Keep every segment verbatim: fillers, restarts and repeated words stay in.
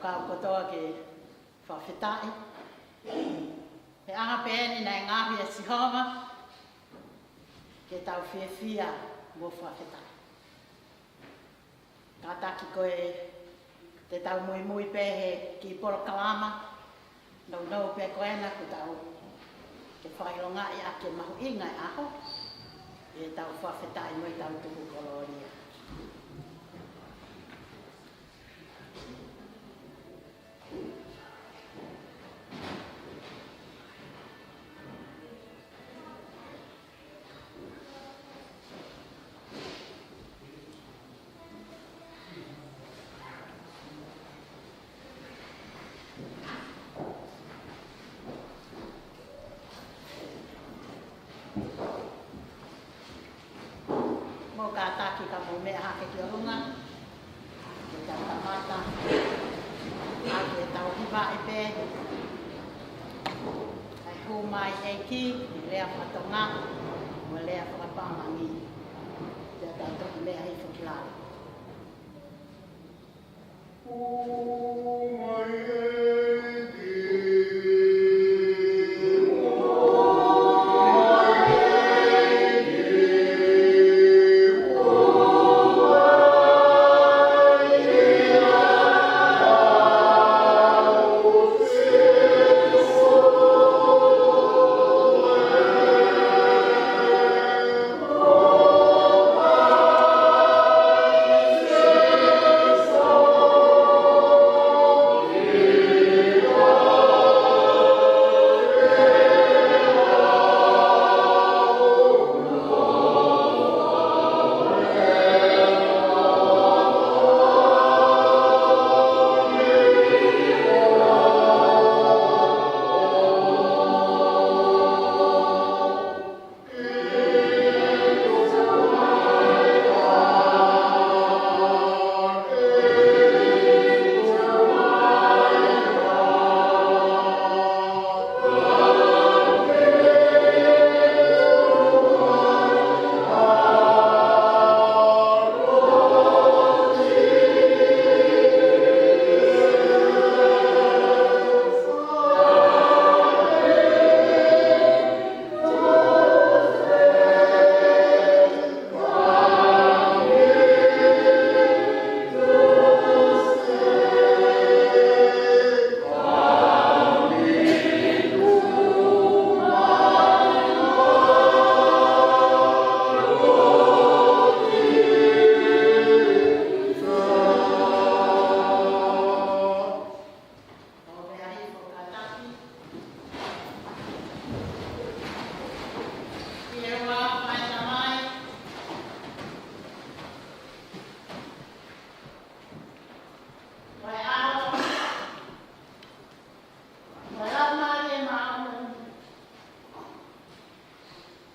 Tau kotoa ke fakafetaʻi. He ʻaho pē eni naʻe ngaohi ʻe Sihova ke tau fiefia mo fakafetaʻi. Kātaki ko ē te tau muimui pē he kiʻi polokalama nounou pē ko ena kuo tau ke fakaʻilongaʻi ʻaki e mahuʻinga e ʻaho, ʻi heʻetau fakafetaʻi mo ʻetau tuku kolōlia. Mou kātaki ka mou meʻa hake ki ʻolunga, ke tau kamata ʻaki ʻetau hivaʻi pē ʻa e hū mai ʻEiki, ʻi he lea faka-Tonga mo e lea fakapālangi. Te tau toki meʻa hifo ki lalo.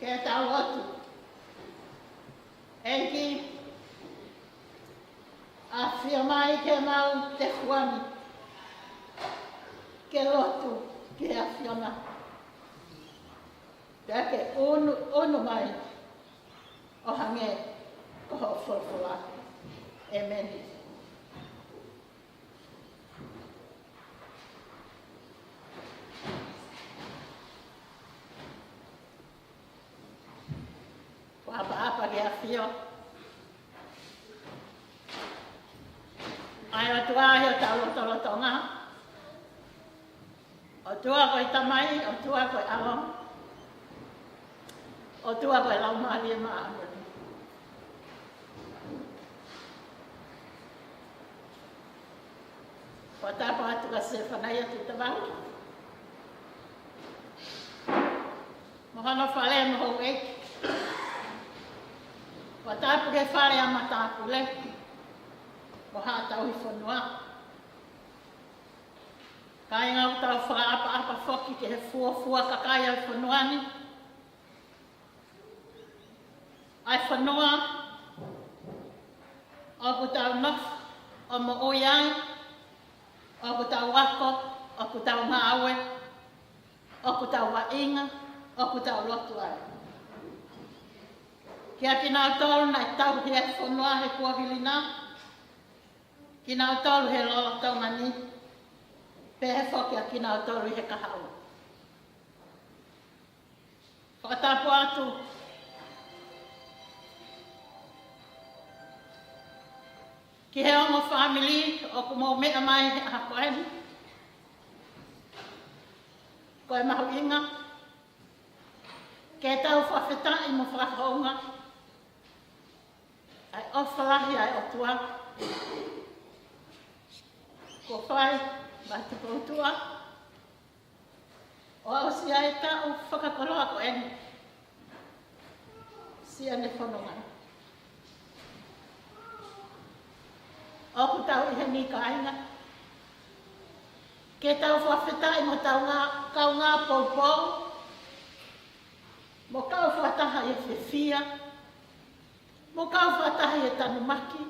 Ke tau lotu. ʻEiki, ʻafio mai ke mau te fuani ke lotu ki he ʻAfiona. Pea ke ʻunu, ʻunu mai ʻo hangē ko hoʻo folofola. ʻEmeni. Ko e ʻapaʻapa ke ʻafio ʻa e ʻOtua ʻi hotau lotolotonga. ʻOtua ko e Tamai, ʻOtua ko e ʻAlo, ʻOtua ko e Laumālie Māʻoniʻoni. Fakatapu atu kia Sefanaia Tuʻitavau mo hono fale mo houʻeiki. Fakatapu ki he fale ʻa Matāpule mo Haʻa Tauhi Fonua. Kāinga, ʻoku tau fakaʻapaʻapa foki ki he fuofua kakai ʻo e fonua ni. ʻA e fonua ʻoku tau nofo ʻo moʻui ai, ʻoku tau ako, ʻoku tau ngāue, ʻoku tau vaʻinga, ʻoku tau lotu ai. Kiate kinautolu naʻe tauhi e fonua he kuohili na, kinautolu he lolotonga ni, Pehē foki ʻa kinautolu ʻi he kahaʻu. Fakatapu atu ki he ongo fāmili ʻoku mou meʻa mai he ʻaho ko eni. Ko e mahuʻinga ke tau fakafetaʻi mo fakahounga ʻa e ʻofa lahi ʻa e ʻOtua kuo fai maʻa Tupoutuʻa ʻo aʻusia e taʻu fakakoloa ko eni siʻene fononga. ʻOku tau ʻi heni kāinga ke tau fakafetaʻi mo tau ngā, kaungā poupou, mo kau fakataha ʻi he fiefia, mo kau fakataha ʻi he tanumaki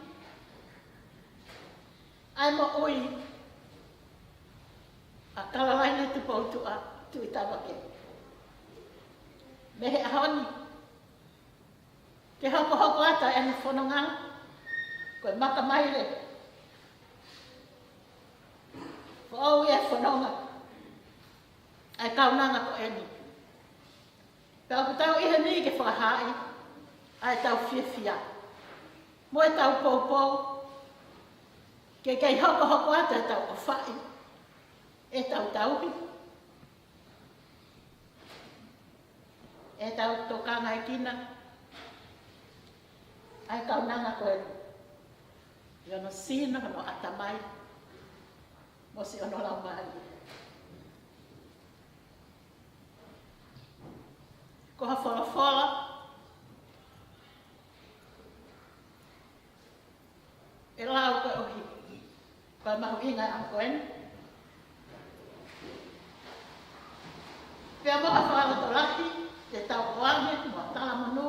ʻa e moʻui ʻa Kalolaine Tupoutuʻa Tuʻitavake. Mei he ʻaho ni ke hokohoko atu ʻene fononga ko e makamaile foʻou ʻi he fononga ʻa e kaunanga ko eni. Pea ʻoku tau ʻi heni ke fakahaaʻi ʻa e tau fiefia mo e tau poupou, ke kei hokohoko atu e tau ʻofaʻi, e tau tauhi, e tau tokangaekina ʻa e kaunanga ko eni ʻi hono sino, hono ʻatamai, mo siʻono laumālie. Ko ha folofola ʻe lau koeʻuhi ko e mahuʻinga ʻa e ʻaho ko eni. Pea mo ha fakalotolahi te tau ʻoange mo ha talamonū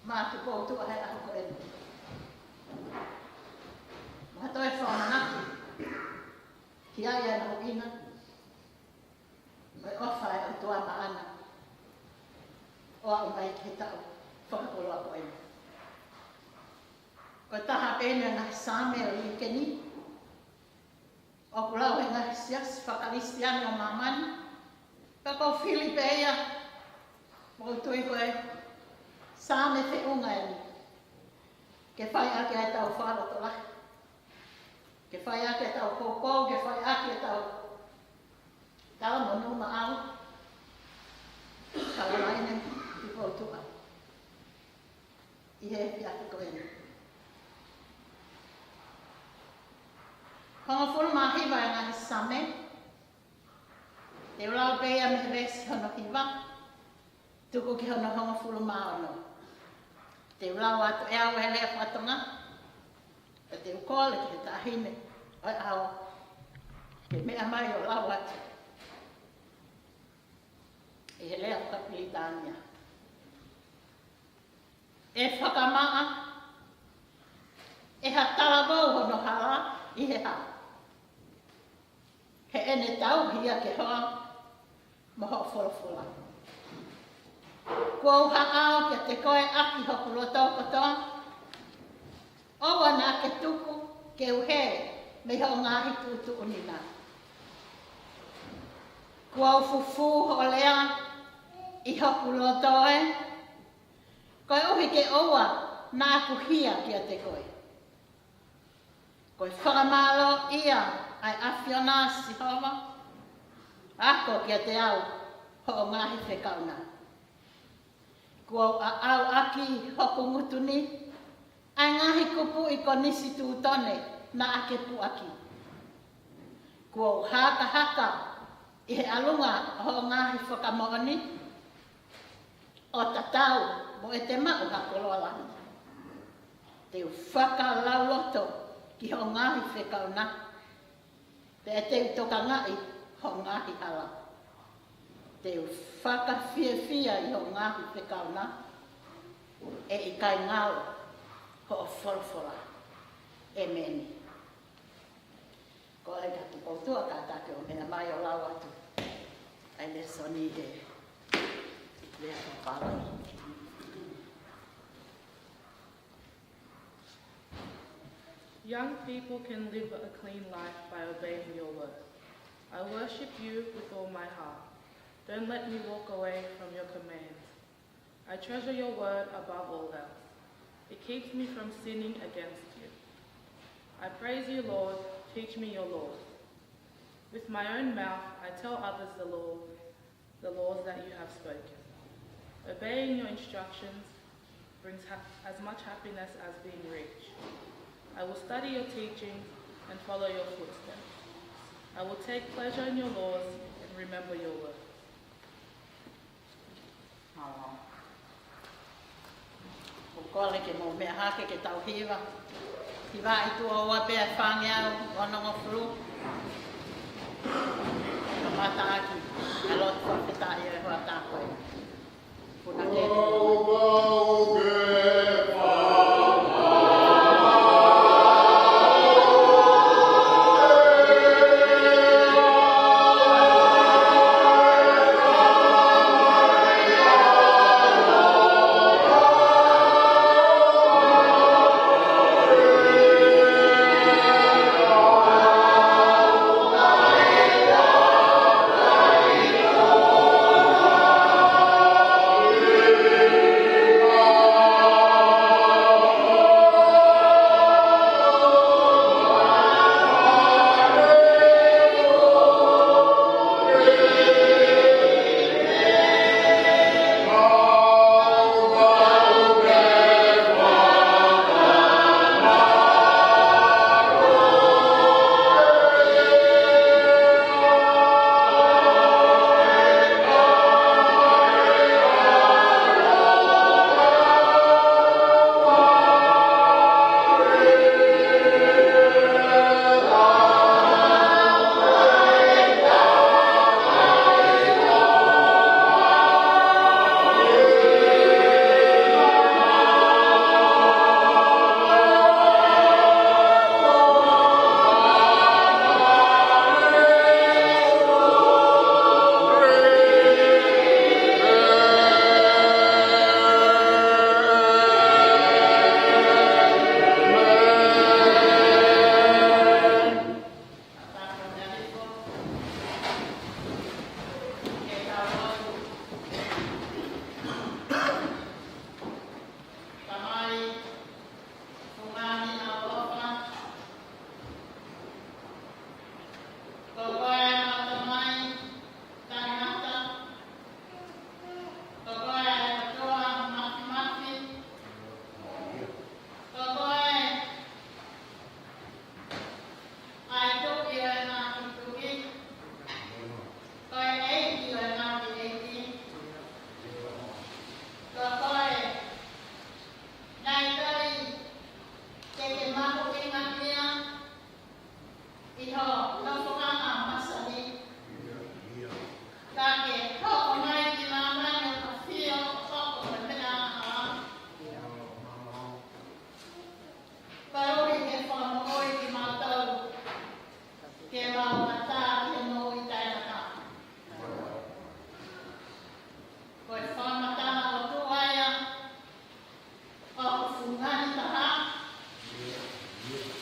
maʻa Tupoutuʻa he ʻaho ko eni. Mo ha toe fakamanatu ki ai ʻa e mahuʻinga mo e ʻofa ʻa e ʻOtua maʻana ʻo aʻu mai ki he taʻu fakakoloa ko eni. Ko e taha pē eni ʻo e ngaahi Saame ʻo e uike ni ʻoku lau he ngaahi siasi faka-Kalisitiane ʻo māmani, pea ʻoku ou fili pē ia, ʻoku ou tui ko e Saame feʻunga eni ke fai ʻaki ʻa e tau fakalotolahi, ke fai ʻaki e tau poupou, ke fai ʻaki e tau talamonū maʻau Kalolaine Tupoutuʻa ʻi he efiafi ko eni. Hongofulu mā hiva e ngaahi Saame, te u lau pē ia mei he veesi hono hiva tuku ki hono hongofulu mā ono. Te u lau atu ʻe au e lea faka-Tonga, pea te u kole ki he taʻahine ʻo e ʻaho ke meʻa mai ʻo lau atu ʻi he lea faka-Pilitānia. ʻE fakamaʻa ʻe ha talavou hono hala ʻi he hā, heʻene tauhi ʻa e hoa mo hoʻo folofola. Kuo u haʻao kiate koe ʻaki hoku loto kotoa, ʻoua naʻa ke tuku ke u hē mei hoʻo ngaahi tuʻutuʻuni na. Kuo u fufū hoʻo lea ʻi hoku loto ē, koeʻuhi ke ʻoua naʻa ku hia kiate koe. Ko e fakamālō ia ʻa e ʻAfiona Sihova, ako kiate au hoʻo ngaahi fekau na. Kuo u ʻaʻau ʻaki hoku ngutu ni ʻa e ngaahi kupuʻi konisitūtone naʻa ke puʻaki. Kuo u hakahaka ʻi he ʻalunga ʻo hoʻo ngaahi fakamoʻoni, ʻo tatau mo ʻete maʻu ha koloa lahi. Te u fakalauloto ki hoʻo ngaahi fekau na, pea te u tokangaʻi hoʻo ngaahi hala. Te u fakafiefia ʻi hoʻo ngaahi fekau na, ʻe ʻikai ngalo hoʻo folofola. ʻEmeni. Kole kia Tupoutuʻa kātaki ʻo meʻa mai ʻo lau atu ʻa e lēsoni he lea fakapālangi. Young people can live a clean life by obeying your word. I worship you with all my heart. Don't let me walk away from your commands. I treasure your word above all else. It keeps me from sinning against you. I praise you, Lord. Teach me your laws. With my own mouth, I tell others the law, the laws that you have spoken. Obeying your instructions brings ha- as much happiness as being rich. I will study your teachings and follow your footsteps. I will take pleasure in your laws and remember your words. Mālō. ʻOku ou kole ke mou meʻa hake ke tau hiva. Hiva ʻi he ua pea fāngeau onongofulu. Kamata ʻaki ʻa e lotu fakafetaʻi ʻo e hoʻatā ko eni. Puna ke Tamai, fungani ʻaloʻofa. Ko koe ʻa e Tamai taʻengata. Ko koe ʻa e ʻOtua Māfimafi. Ko koe ʻa e Tuʻi ʻo e ngaahi tuʻi. Ko e ʻEiki ʻo e ngaahi ʻeiki. Ko koe naʻe ʻikai te ke mahuʻingaʻia ʻi ho nofoʻanga masani, ka ke hoko mai ki māmani ʻo ka fio ʻo hoko ko e meʻa ʻa Koeʻuhi ke fakamoʻui kimautolu ke mau ʻatā ki he moʻui taʻengata. Ko e fakamatala ʻOtua ia ʻoku fungani taha,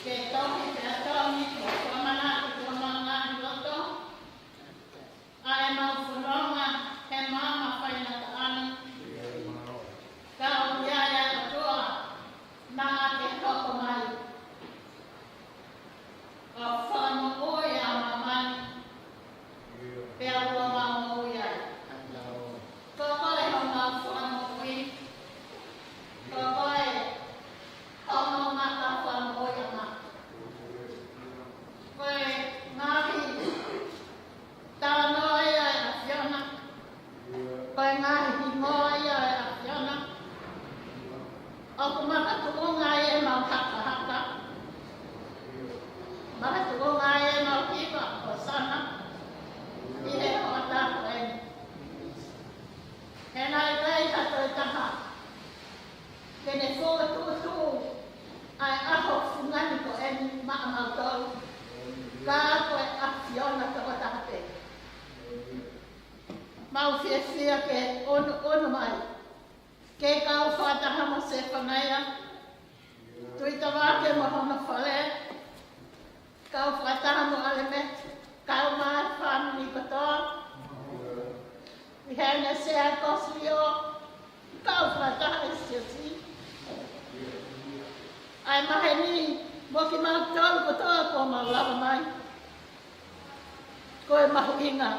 ke tohi pea tohi, ke fakamanatu ki homau ngaahi loto, ʻa ʻemau fononga he maama faingataʻa ni. Ka ʻoku ʻi ai ʻa e ʻOtua naʻa ke hoko mai ʻo fakamoʻui ʻa māmani, pea ʻoku mau moʻui ai. Ko koe homau fakamoʻui, ko koe homau maka fakamoʻui ʻa māmani. Ko e ngaahi talanoa ia ʻa e ʻAfiona. Ko e ngaahi hingoa ia ʻa e ʻAfiona. ʻOku makatuʻunga ai ʻemau hakahaka. Makatuʻunga ai ʻemau hiva hōsana ʻi he hoʻatā ko eni. He naʻe ʻikai ha toe taha te ne fokotuʻutuʻu ʻa e ʻaho fungani ko eni maʻamautolu, ka ko e ʻAfiona tokotaha pē. Mau fiefia ke ʻunuʻunu mai ke kau fakataha mo Sefanaia, Tuʻitavake mo hono fale, kau fakataha mo ʻAlemeti, kau mo e fāmili kotoa. ʻI heʻene sea Kosilio, kau fakataha ʻi he siasi. ʻA e maheni mo kimautolu kotoa kuo mau lava mai. Ko e mahuʻinga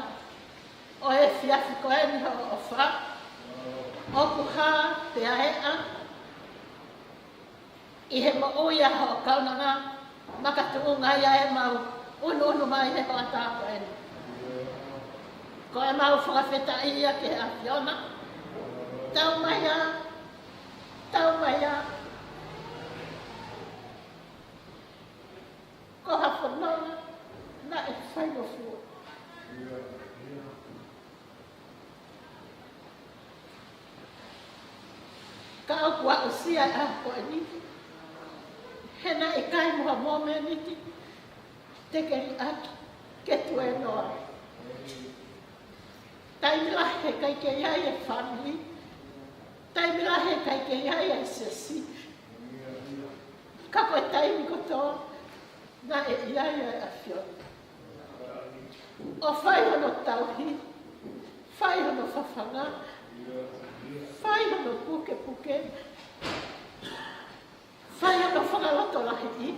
ʻo e efiafi ko eni hoʻo ʻofa, ʻoku hā pea eʻa ʻi he moʻui ʻa hoʻo kaunanga, makatuʻunga ia ʻemau ʻunuʻunu mai he hoʻatā ko eni. Ko ʻemau fakafetaʻi ia ki he ʻAfiona. Tau mai ā, tau mai ā. Ko ha fononga naʻe faingofua. Ka ʻoku aʻusia ʻa ko eni, he naʻe ʻikai mo ha momeniti te ke liʻaki ke tuēnoa. Taimi lahi heʻikai ke ʻi ai e fāmili, taimi lahi heʻikai ke ʻi ai e siasi. Ka ko e taimi kotoa, naʻe ʻi ai ʻa e ʻAfiona. ʻO fai hono tauhi, fai hono fafanga, fai hono pukepuke, fai hono fakalotolahiʻi,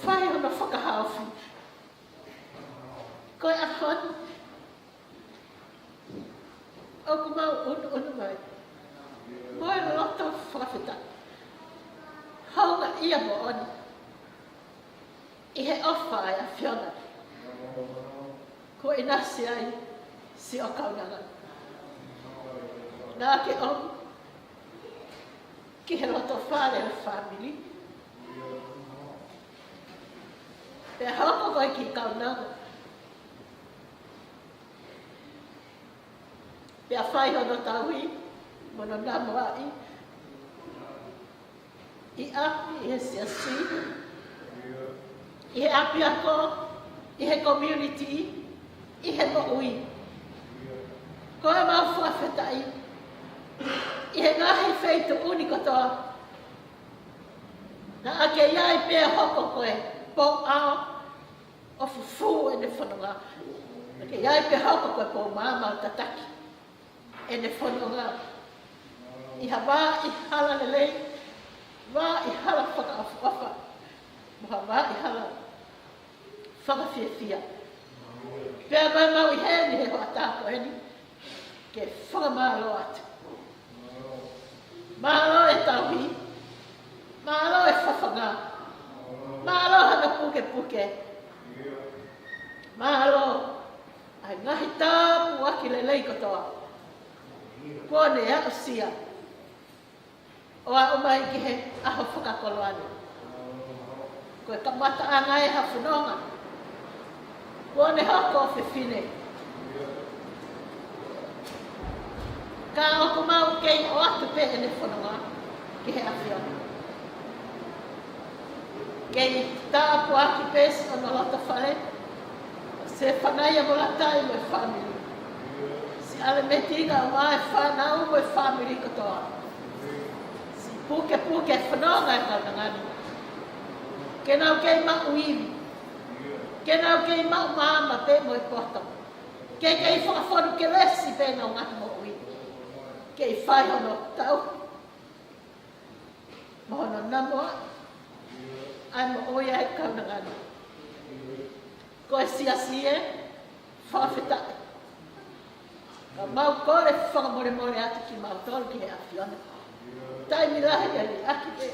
fai hono fakahaofi. Ko e ʻaho ni, ʻoku mau ʻunuʻunu mai mo e loto fakafetaʻi. Houngaʻia moʻoni ʻi he ʻofa ʻa e ʻAfiona kuo ʻinasi ai siʻo kaunanga. Naʻa ke ʻomi ki he loto fale ʻo e fāmili. Pea hoko koe ki he kaunanga. Pea fai hono tauhi, mo hono namoaʻi. ʻI ʻapi, ʻi he siasi, ʻi he ʻapiako, ʻi he community, ʻi he moʻui. Ko ʻemau fakafetaʻi, ʻi he ngaahi feituʻu ni kotoa, naʻa ke ʻi ai pea hoko ko e pou ʻao ʻo fufū ʻene fononga. Naʻa ke ʻi ai pea hoko ko e pou maama ʻo tataki ʻene fononga ʻi ha vā ʻi hala lelei, vā ʻi hala fakaʻofoʻofa, mo ha vā ʻi hala fakafiefia. Pea ko ʻemau ʻi heni he hoʻatā ko eni, ke fakamālō atu. Mālō e tauhi, mālō e fafanga, mālō hono pukepuke, mālō ʻa e ngaahi tāpuaki lelei kotoa kuo ne aʻusia ʻo aʻu mai ki he ʻaho fakakoloa ni. Ko e kamataʻanga ʻe ha fononga, kuo ne hoko ʻo fefine. Ka ʻoku mau kei ʻoatu pē ʻene fononga ki he ʻAfiona. Kei tāpuaki pē siʻono loto fale, Sefanaia mo Latai mo e fāmili. Siʻi ʻAlemeti kae ʻumaʻā e fānau mo e fāmili kotoa. Siʻi pukepuke e fononga e kaunanga ni. Ke nau kei maʻu ivi. Ke nau kei maʻu maama pē mo e poto. Ke kei fakafonu kelesi pē ʻenau ngaahi moʻui. Kei fai hono tauhi mo hono namoaʻi ʻa e moʻui ʻa e kaunanga ni. Ko e siasi ē, fakafetaʻi. Ka mau kole fakamolemole atu kimautolu ki he ʻAfiona. Taimi lahi ʻa e liʻaki pē,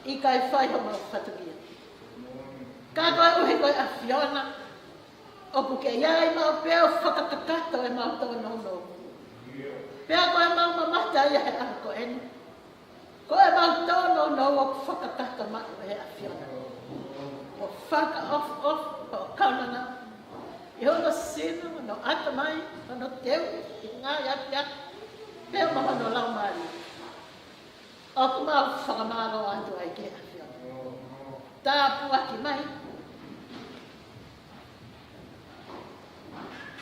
ʻikai fai homau fatongia. Ka koeʻuhi ko e ʻAfiona ʻoku kei ʻi ai, mau pē ʻo fakakakato ʻemau tōnounou. Pea ko ʻemau mamata ia he ʻaho ko eni, ko ʻemau tōnounou ʻoku fakakakato maʻu ʻe he ʻAfiona. ʻO fakaʻofoʻofa hoʻo kaunanga ʻi hono sino, hono ʻatamai, hono teu, ʻi he ngaahi ʻapiako, pea mo hono laumālie. ʻOku mau fakamālō atu ai ki he ʻAfiona. Tāpuaki mai.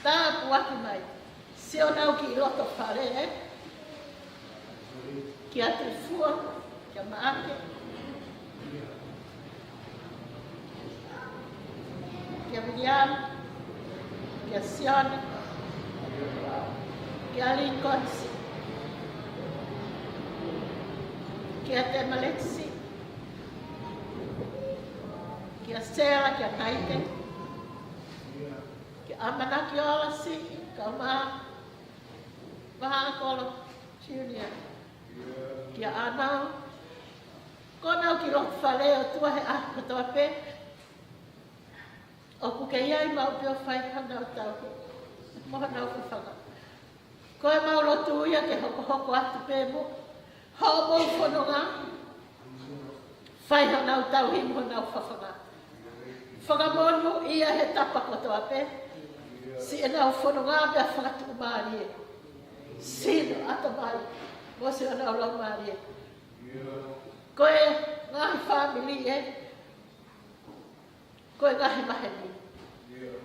Tāpuaki mai siʻonau kiʻi loto fale, ē? Kia Tefua, Kia Maake, kia Viliami, kia Sione, kia Lincoln, kia Temalesi, kia Sela, kia Taite, kia ʻAmanaki Olasi, kae ʻumaʻā Vahaʻa Kolo Junior, kia ʻAnau, ko ʻenau kiʻi loto fale, ʻOtua, he ʻaho kotoa pē ʻoku ke ʻi ai, maʻu pē ʻo fai honau tauhi mo honau fafanga. Ko ʻemau lotu ia ke hokohoko atu pē mo hoʻomou fononga, fai honau tauhi mo honau fafanga. Fakamonūʻia he tapa kotoa pē siʻenau fononga pea fakatuʻumālie siʻenau ʻatamai mo siʻenau laumālie. Ko e ngaahi fāmili ē, ko e ngaahi maheni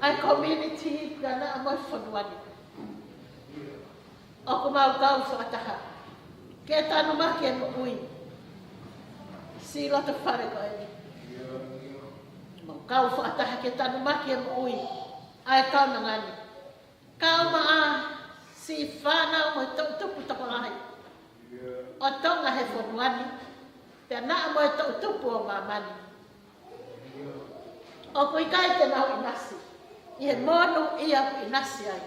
ʻa e community pea naʻa mo e fonua ni, ʻoku mau kau fakataha ke tanumaki e moʻui siʻi loto fale ko eni. Mau kau fakataha ke tanumaki e moʻui ʻa e kaunanga ni, kae ʻumaʻā siʻi fānau mo e toʻutupu tokolahi ʻo Tonga he fonua ni, pea naʻa mo e toʻutupu ʻo māmani. ʻOku ʻikai te nau ʻinasi ʻi he monūʻia ʻoku ʻinasi ai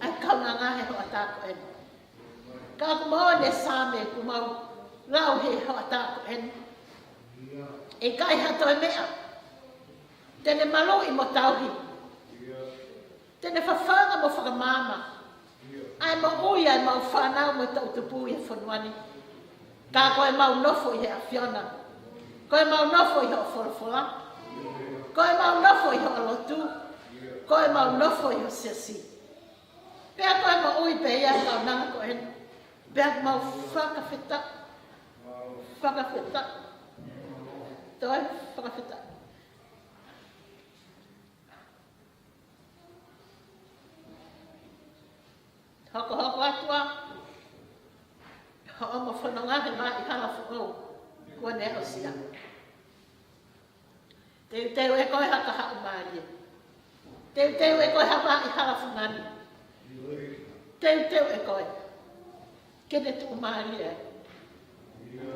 ʻa e kaunanga he hoʻatā ko eni. Ka ʻoku moʻoni e Saame ʻoku mau lau he hoʻatā ko eni: ʻIkai ha toe meʻa te ne maluʻi mo tauhi, te ne fafanga mo fakamaama ʻa e moʻui ʻa ʻemau fānau mo e toʻutupu ʻi he fonua ni. Ka ko ʻemau nofo ʻi he ʻAfiona, ko ʻemau nofo ʻi hoʻo folofola, ko ʻemau nofo ʻi hoʻo lotu, ko ʻemau nofo ʻi ho siasi. Pea ko e moʻui pē ia ʻa e kaunanga ko eni. Pea mau fakafetaʻi, fakafetaʻi, toe fakafetaʻi. Hokohoko atu ā hoʻomo fononga he ngaahi hala foʻou kuo ne aʻusia. Teuteu ʻe koe ha kahaʻu mālie. Teuteu ʻe koe ha ngaahi hala fungani. Teuteu ʻe koe ke ne tuʻumālie ai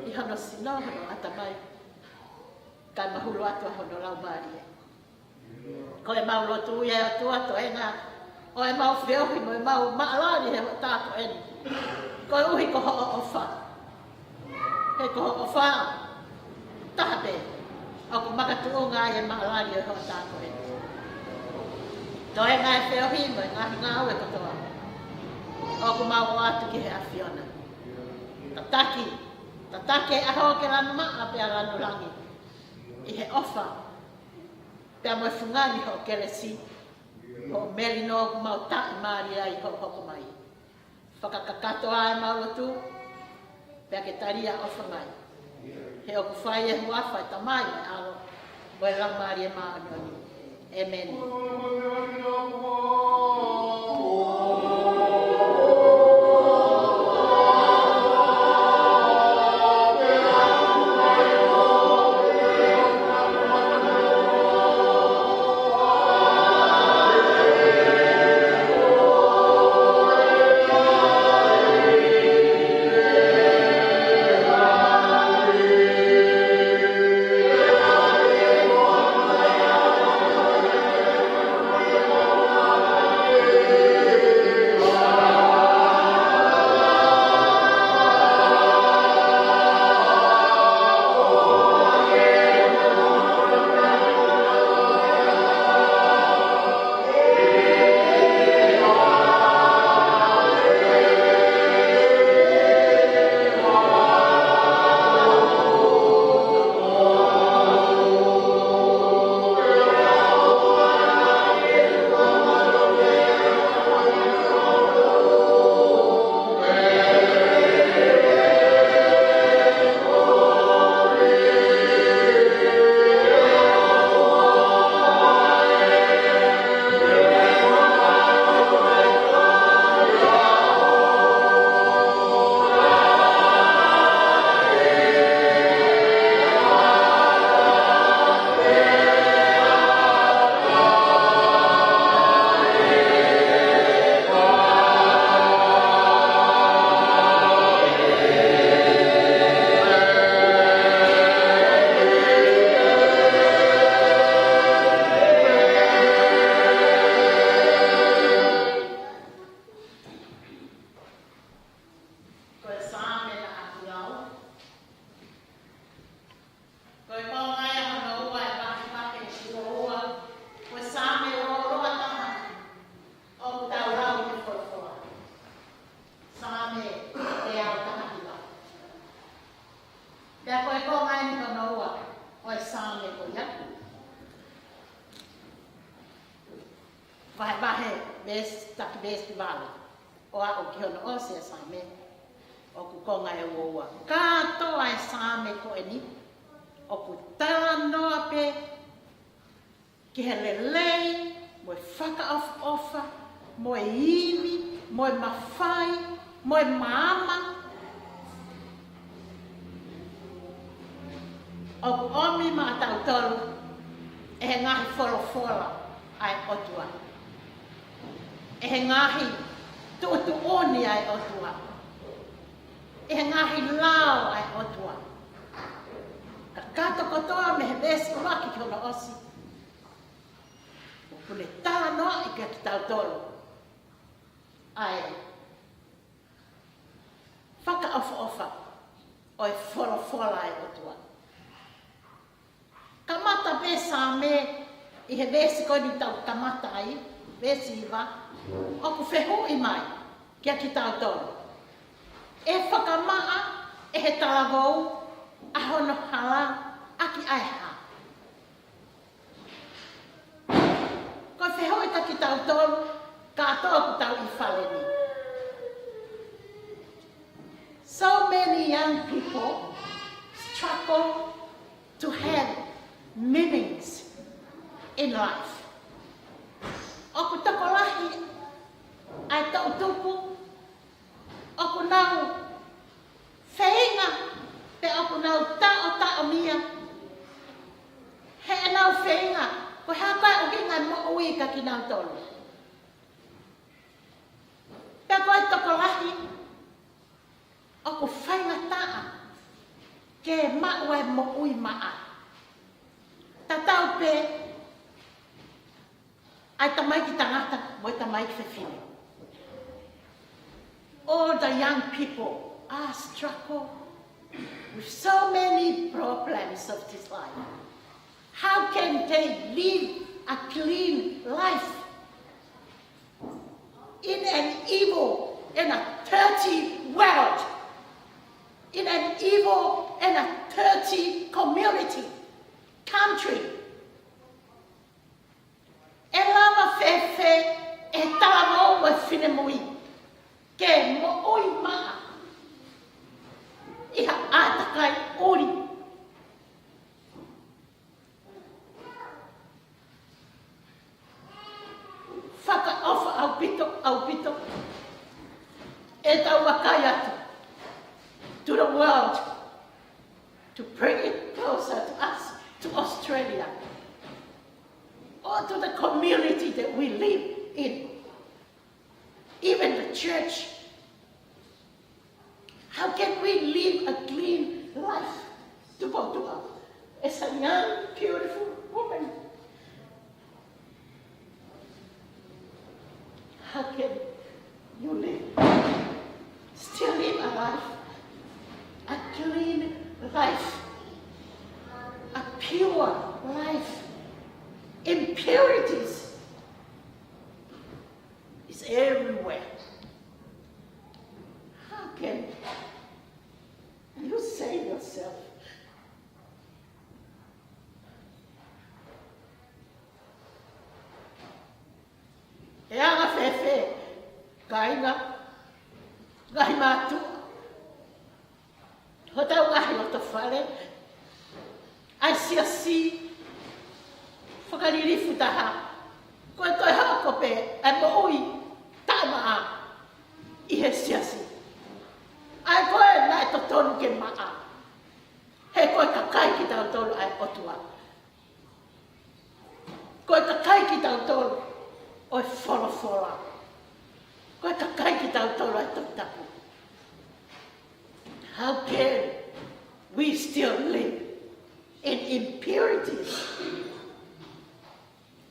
ʻi hono sino, hono ʻatamai, kae mahulu atu ʻa hono laumālie. Ko ʻemau lotu ia, ʻOtua, toenga ʻo ʻemau feohi mo ʻemau maʻalali he hoʻatā ko eni, koeʻuhi ko hoʻo ʻofa. He ko hoʻo ʻofa taha pē ʻoku makatuʻunga ai e maʻalali ʻo e hoʻatā ko eni. Toenga e feohi mo e ngaahi ngāue kotoa, ʻoku mau ʻoatu ki he ʻAfiona. Tataki, tataki e ʻaho ke lanu maʻa pea lanu langi ʻi he ʻofa pea mo e fungani hoʻo kelesi, hoʻo melino ʻoku mau taʻimālie ai hoʻo hoko mai. Fakakakato ā ʻemau lotu, pea ke tali ʻa e ʻofa mai. He ʻoku fai ʻi he huafa ʻo e Tamai, ʻa e ʻAlo, mo e Laumālie Māʻoniʻoni. ʻĒmeni. Vahevahe veesi, taki veesi vale ʻo aʻu ki hono ʻosi ʻa e Saame, ʻoku konga ʻe uaua. Kātoa e Saame ko eni ʻoku talanoa pē ki he lelei, mo e fakaʻofoʻofa, mo e ivi, mo e mafai, mo e maama. ʻOku ʻomi maʻatautolu ʻe he ngaahi folofola ʻa e ʻOtua, ʻe he ngaahi tuʻutuʻuni ʻa e ʻOtua, ʻe he ngaahi lao ʻa e ʻOtua. Kakato kotoa mei he veesi ʻuluaki ki hono ʻosi, ʻoku ne talanoaʻi kiate kitautolu ʻa e fakaʻofoʻofa ʻo e folofola ʻa e ʻOtua. Kamata pē Saame ʻi he veesi ko eni ʻoku tau kamata ai, veesi hiva, ʻoku fehuʻi mai kiate kitautolu, ʻe fakamaʻa ʻe he talavou ʻa hono hala ʻaki ʻa e hā? Ko e fehuʻi kiate kitautolu kātoa ʻoku tau ʻi fale ni. So many young people struggle to have meanings in life. ʻOku tokolahi ʻa e toʻutupu ʻoku nau feinga, pe ʻoku nau taʻotaʻomia heʻenau feinga ko e hā ko ā e ʻuhinga e moʻui kiate kinautolu. Pea ko e tokolahi ʻoku faingataʻa ke maʻu ʻa e moʻui maʻa. Tatau pē ʻa e tamaiki tangata mo e tamaiki fefine. All the young people are struggle with so many problems of this life. How can they live a clean life in an evil and a dirty world, in an evil and a dirty community, country? ʻE lava fēfē ʻe he talavou mo e finemui ke moʻui maʻa ʻi ha ʻātakai ʻuli? Fakaʻofa ʻaupito, ʻaupito ʻetau vakai atu to the world, to bring it closer to us, to Australia, or to the community that we live in, even the church. How can we live a clean life? Tupoutuʻa, as a young, beautiful woman, how can you live, still live a life, a clean life, a pure life? Impurities is everywhere. How can you save yourself? ʻE anga fēfē, kāinga, ngaahi mātuʻa, hotau ngaahi lotofale, ʻa e siasi, fakalilifu taha, ko e toe hoko pē ʻa e moʻui taʻemaʻa ʻi he siasi. ʻA ia ko ē naʻe totonu ke maʻa, he ko e kakai kitautolu ʻa e ʻOtua. Ko e kakai kitautolu ʻo e folofola. Ko e kakai kitautolu ʻa e Tohi Tapu. How can we still live in impurities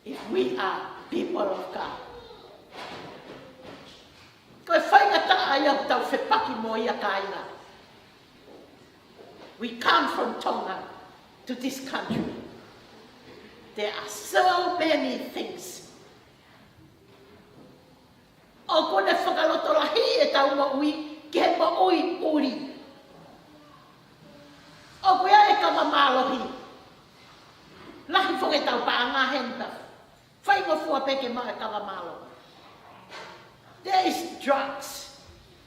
if we are people of God? Ko e faingataʻa ia ʻoku tau fepaki mo ia, kāinga. We come from Tonga to this country. There are so many things ʻoku ne fakalotolahiʻi ʻetau moʻui ki he moʻui ʻuli. ʻOku ʻi ai e kama mālohi lahi foki ʻetau paʻanga heni pē. Faingofua pē ke maʻu e kava mālohi. There is drugs.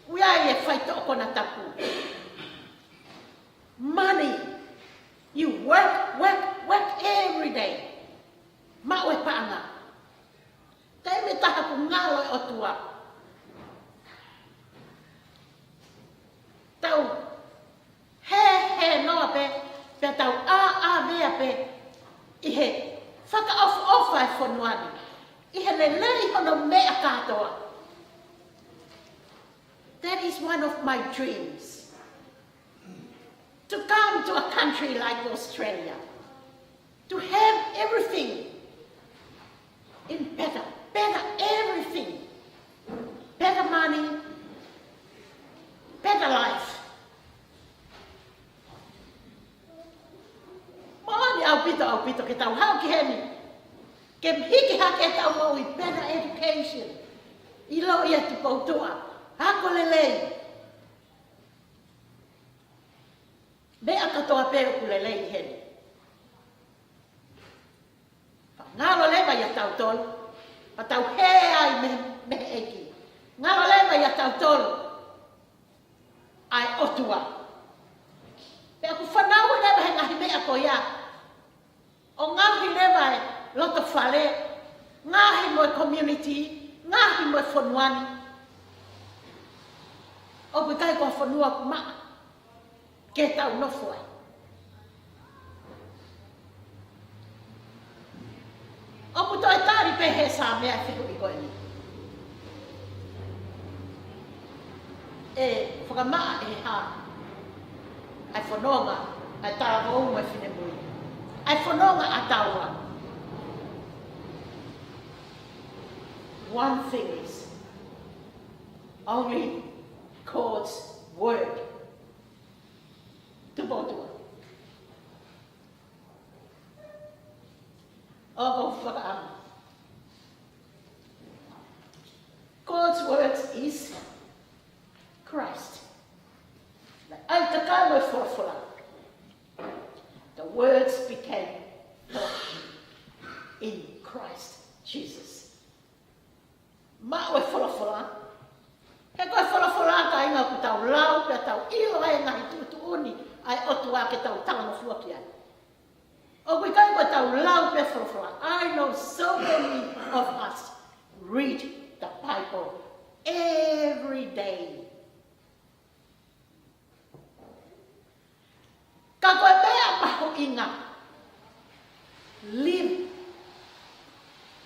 ʻOku ʻi ai e faitoʻo konatapu. Money. You work, work, work every day. Maʻu e paʻanga. Taimi ʻe taha ʻoku ngalo e ʻOtua. Tau hē, hē noa pē, pea tau ʻā, ʻā meʻa pē ʻi he fakaʻofoʻofa e fonua ni, ʻi he lelei hono meʻa kātoa. That is one of my dreams. To come to a country like Australia, to have everything in better, better everything, better money, better life. Moʻoni ʻaupito, ʻaupito ke tau haʻu ki heni, ke hiki hake ʻetau moʻui, better education, ʻilo ʻa e Tupoutoʻa, ako lelei. Meʻa kātoa pē ʻoku lelei heni. Ngalo leva ʻia tautolu, pea tau hē ai mei, mei he ʻEiki. Ngalo leva ʻia tautolu ʻa e ʻOtua. Pea ʻoku fanauʻi leva he ngaahi meʻa ko ia. ʻO ngaohi leva e loto fale, ngaohi mo e community, ngaohi mo e fonua ni. ʻOku ʻikai ko ha fonua ʻoku maʻa ke tau nofo ai. ʻOku toe tali pē he Saame ʻa e fehuʻi ko eni. ʻE fakamaʻa ʻe he hā ʻa e fononga ʻa e talavou mo e finemui, ʻa e fononga ʻa taua? One thing is, only God's word. Tupoutoʻa. ʻOku ou fakaʻamu. God's word is Christ. Naʻe ʻai takai mo e folofola. The words became flesh in Christ Jesus. Maʻu e folofola. He ko e folofola, kāinga, ʻoku tau lau pea tau ʻilo ai e ngaahi tuʻutuʻuni ʻa e ʻOtua ke tau talangofua ki ai. ʻOku ʻikai ko ʻetau lau pē folofola. I know so many of us read the Bible every day. Ka ko e meʻa mahuʻinga, live,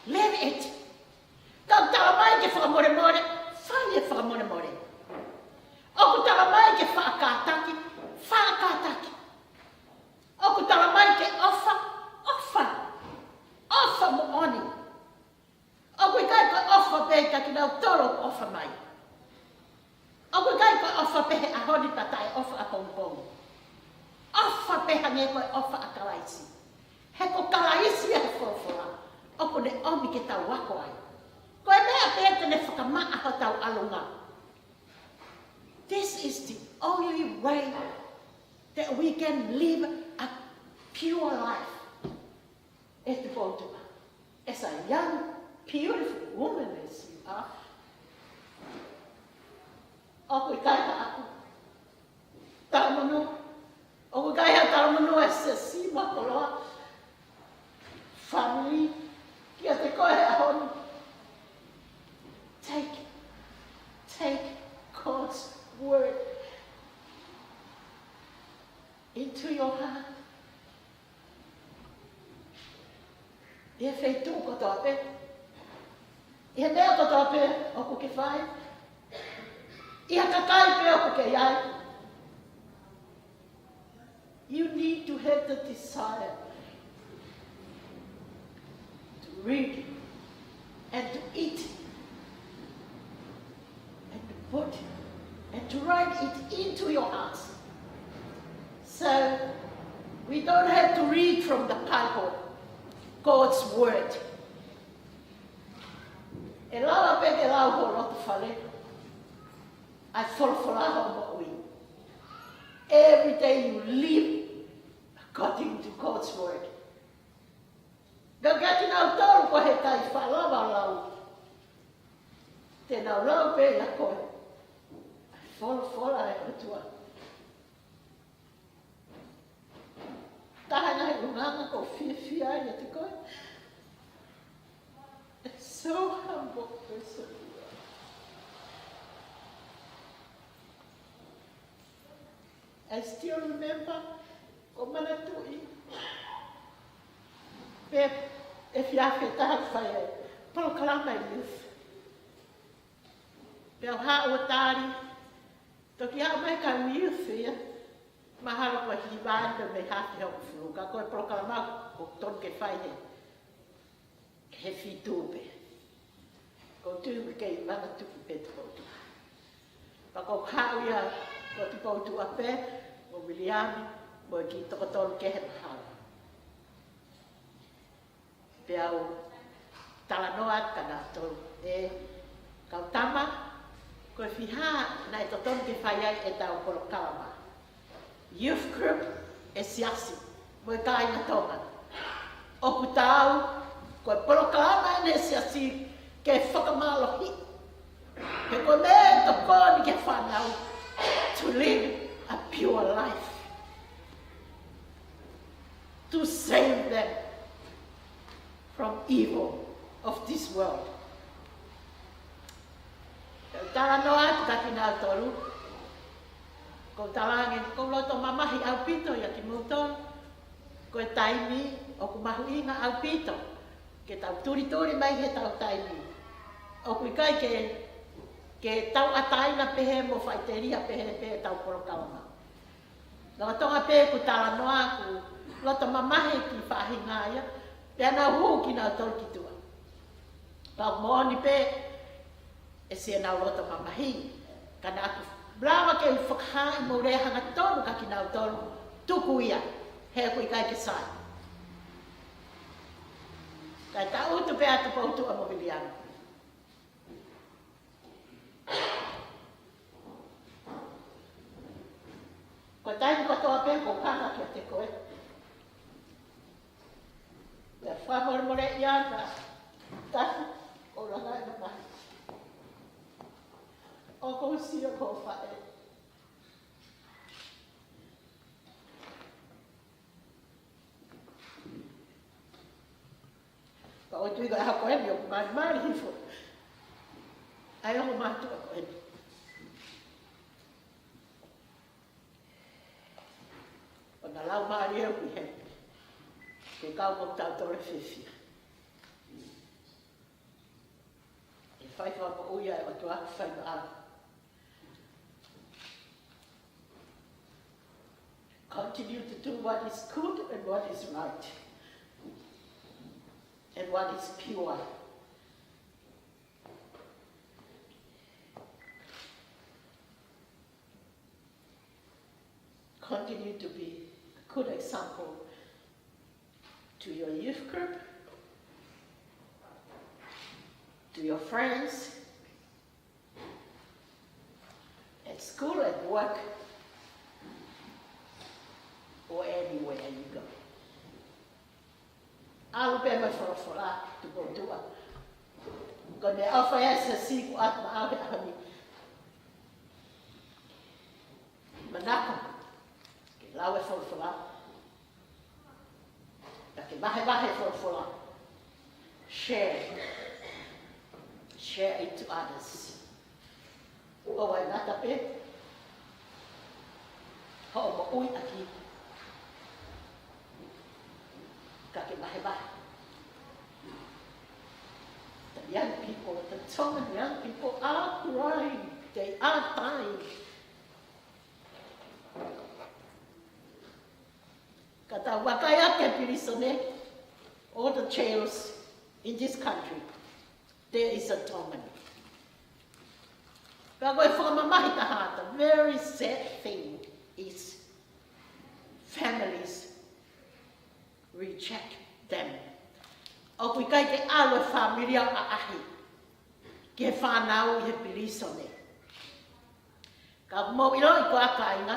live it. Ka ʻoku tala mai ke fakamolemole, fai e fakamolemole. ʻOku tala mai ke faʻa kātaki, faʻa kātaki. ʻOku tala mai ke ʻofa, ʻofa. ʻOfa moʻoni. ʻOku ʻikai ko e ʻofa pē kia kinautolu ʻoku ʻofa mai. ʻOku ʻikai ko e ʻofa pē he ʻaho ni pea taʻeʻofa ʻapongipongi. ʻOfa pē hangē ko e ʻofa ʻa Kalaisi. He ko Kalaisi ʻa e folofola ʻoku ne ʻomi ke tau ako ai. Ko e meʻa pē te ne fakamaʻa hotau ʻalunga. This is the only way that we can live a pure life. ʻE Tupoutoʻa, as a young, beautiful woman as you are, ʻoku ʻikai haʻaku talamonū, ʻoku ʻikai haʻaku talamonū as a sima koloa, family, kiate koe he ʻaho ni. Take, take God's word into your heart. ʻI he feituʻu kotoa pē, ʻi he meʻa kotoa pē ʻoku ke fai, ʻi he kakai pē ʻoku ke ʻi ai, you need to have the desire to read and to eat and to put and to write it into your heart. So we don't have to read from the Bible, God's word. ʻE lava pē ke lau ho loto fale ʻa e folofola ho moʻui. Every day you live according to God's word. Ka kia kinautolu ko he ʻikai faʻa lava ʻo lau. Te nau lau pē ia ko e folofola ʻa e ʻOtua. Taha e ngaahi ʻulungaanga ʻoku ou fiefia ai ʻiate koe. So humble person you are. I still remember, ʻoku ou manatuʻi pē, efiafi ʻe taha ʻoku fai ai polokalama ʻa e youth. Pea u haʻu ʻo tali, toki haʻu mai e kau youth ia, mahalo ko e hiva ʻe mei he haafe hongofulu, ka ko e polokalama ʻoku totonu ke fai he, he fitu pē. ʻOku ou tui ʻoku kei manatuʻi pē Tupoutuʻa. Pea ko e haʻu ia ko Tupoutuʻa pē, mo Viliami, mo e kiʻi toko tolu kehe mahalo. Pea u talanoa atu kia nautolu, ʻe kau tama, ko e fiha naʻe totonu ke fai ai ʻetau polokalama youth group ʻa e siasi mo e kāinga Tonga. ʻOku taau, ko e polokalama ʻeni ʻa e siasi ke fakamālohiʻi. He ko e meʻa ʻoku tokoni ki he fānau to live a pure life, to save them from evil of this world. Talanoa atu kia kinautolu, ʻoku ou talaange, ʻoku ou loto mamahi ʻaupito ʻia kimoutolu. Ko e taimi ʻoku mahuʻinga ʻaupito ke tau tulituli mai heʻetau taimi. ʻOku ʻikai ke, ke tauʻatāina pehē mo faʻiteliha pehē pē ʻetau polokalama. Lolotonga pē ʻeku talanoa ʻoku loto mamahi e kiʻi faʻahinga ia, pea nau hū kinautolu ki tuʻa. Pea ʻoku moʻoni pē ʻe siʻenau loto mamahi, ka naʻá ku lava ke u fakahā mo lea hangatonu kia kinautolu, tuku ia, he ʻoku ʻikai ke sai. Kae tangutu pē ʻa Tupoutuʻa mo Viliami. Ko e taimi kotoa pē ʻoku ou hanga kiate koe, pea fakamolemoleʻi ʻa e tahi ʻo e langa ʻi he mamahi. ʻOku ou sio ki ho faʻē. Pea ʻoku ou tui ko e ʻaho ko eni ʻoku malimali hifo ai hoʻo mātuʻa ko eni. ʻO na lau mālie ʻoku ʻi heni, ke kau mo kitautolu ʻo fiefia. ʻE fai fakamoʻui ʻa e ʻOtua ke fai maʻau. Continue to do what is good and what is right and what is pure. Continue to be a good example to your youth group, to your friends, at school, at work, or anywhere you go. ʻAlu pē mo e folofola, Tupoutuʻa. Ko e meʻaʻofa ia ʻa e siasi ʻoku ʻatu maʻau he ʻaho ni. Manako ke lau e folofola. Pea ke vahevahe e folofola. Share. Share it to others. ʻOua ʻe ngata pē hoʻo moʻui ʻaki, ka ke vahevahe. The young people, the Tongan young people are crying. They are dying. Ka tau vakai ʻaki e pilīsone, all the jails in this country, there is a Tongan. Ka ko e fakamamahi taha, the very sad thing is families reject them. ʻOku ʻikai ke ʻalu e fāmili ʻo ʻaʻahi ki he fānau ʻi he pilīsone. Ka mou ʻiloʻi ko e kāinga,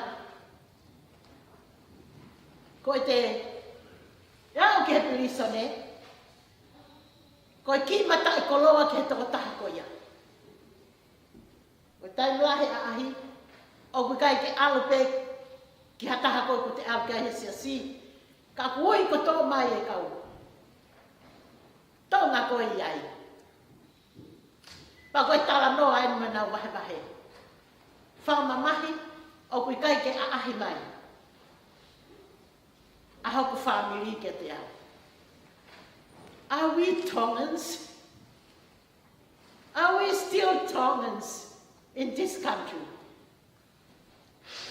ko ʻete aʻu ki he pilīsone, ko Ko e kiʻi mataʻikoloa ki he tokotaha ko ia. Ko e taimi lahi ʻaʻahi, ʻoku ʻikai ke ʻalu pē ki ha taha ko ē ʻoku te ʻalu ki ai he siasi. Ka ʻoku ui kotoa mai e kau Tonga ko ē ʻi ai. Pea ko e talanoa eni ʻoku nau vahevahe. Fakamamahi, ʻoku ʻikai ke ʻaʻahi mai ʻa hoku fāmili kiate au. Are we Tongans? Are we still Tongans in this country?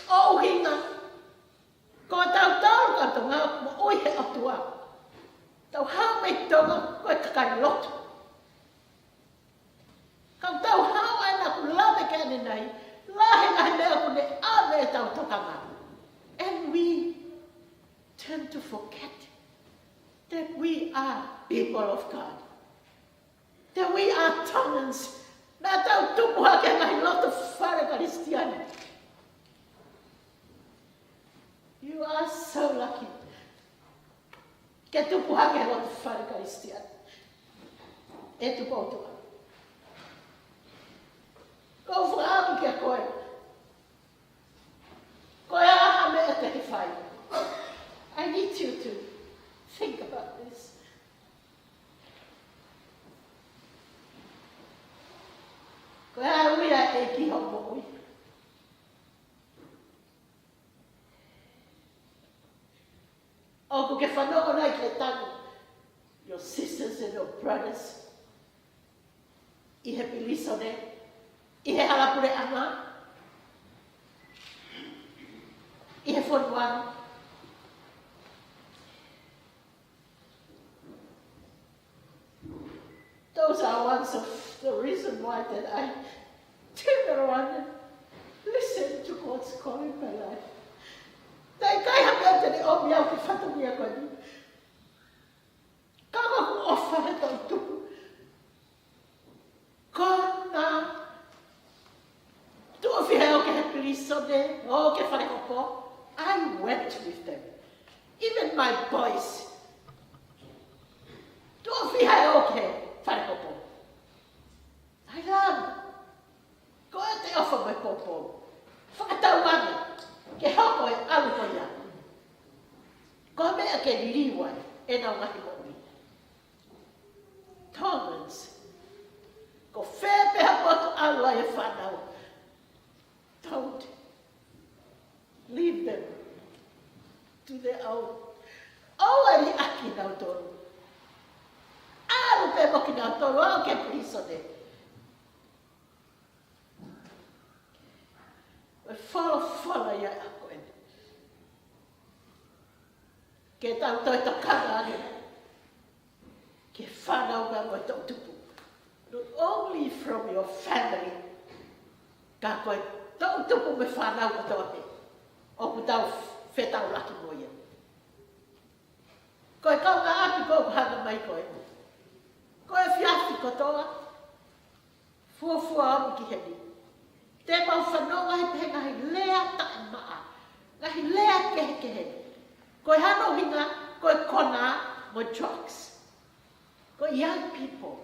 ʻUhinga, ko tautolu kau Tonga moʻui he ʻOtua. Tau haʻu mei Tonga ko e kakai lotu. Ka tau haʻu ai naʻa ku lave ki ai ʻanenai, lahi e ngaahi meʻa ʻoku ne ʻave ʻetau tokanga. And we tend to forget that we are people of God. That we are Tongans. Naʻa tau tupu hake he ngaahi loto fale Kalisitiane. You are so lucky. Ke tupu hake he loto fale Kalisitiane. ʻE Tupoutoʻa. Ko u fakaʻamu kia koe. Ko e hā ha meʻa te ke fai? I need you to think about this. Ko e hā e ui ʻa e ʻEiki ki hoʻo moʻui? ʻOku ke fanongo nai ki he tangi, your sisters and your brothers, ʻi he pilīsone, ʻi he hala puleʻanga, ʻi he fonua ni. Those are ones of the reason why that I turn around and listen to God's call in my life. Naʻe ʻikai ha meʻa te ne ʻomi au ki he fatongia ko eni. Ka ko ʻeku ʻofa he toʻutupu. Ko na tuʻo fiha ʻo aʻu ki he pilīsone, ʻo aʻu ki he falekopo, I went with them. Even my boys. Tuʻo fiha ʻo aʻu ki he falekopo. I love. Ko e te ʻofa mai popo. Fakatauange ke hoko e ʻalu ko ia ko e meʻa ke liliu ai ʻenau ngaahi moʻui. Tongans, ko fē pē ha potu ʻalu ai e fānau, don't leave them to their own. ʻOua ʻe liʻaki kinautolu. ʻAlu pē mo kinautolu, aʻu ki he pilīsone. Ko e folofola ia ʻa ko eni. Ke tau toe tokanga ange ki he fānau pea mo e toʻutupu. Not only from your family, ka ko e toʻutupu mo e fānau kotoa pē ʻoku tau fetaulaki mo ia. Ko e kaungāʻapi ko ē ʻoku hanga mai ko ē, ko e efiafi kotoa, fuofua ʻo aʻu ki heni, te mau fanongo ai pē he ngaahi lea taʻemaʻa, ngaahi lea kehekehe. Ko e hā hono ʻuhinga? Ko e kona mo e drugs. Ko e young people.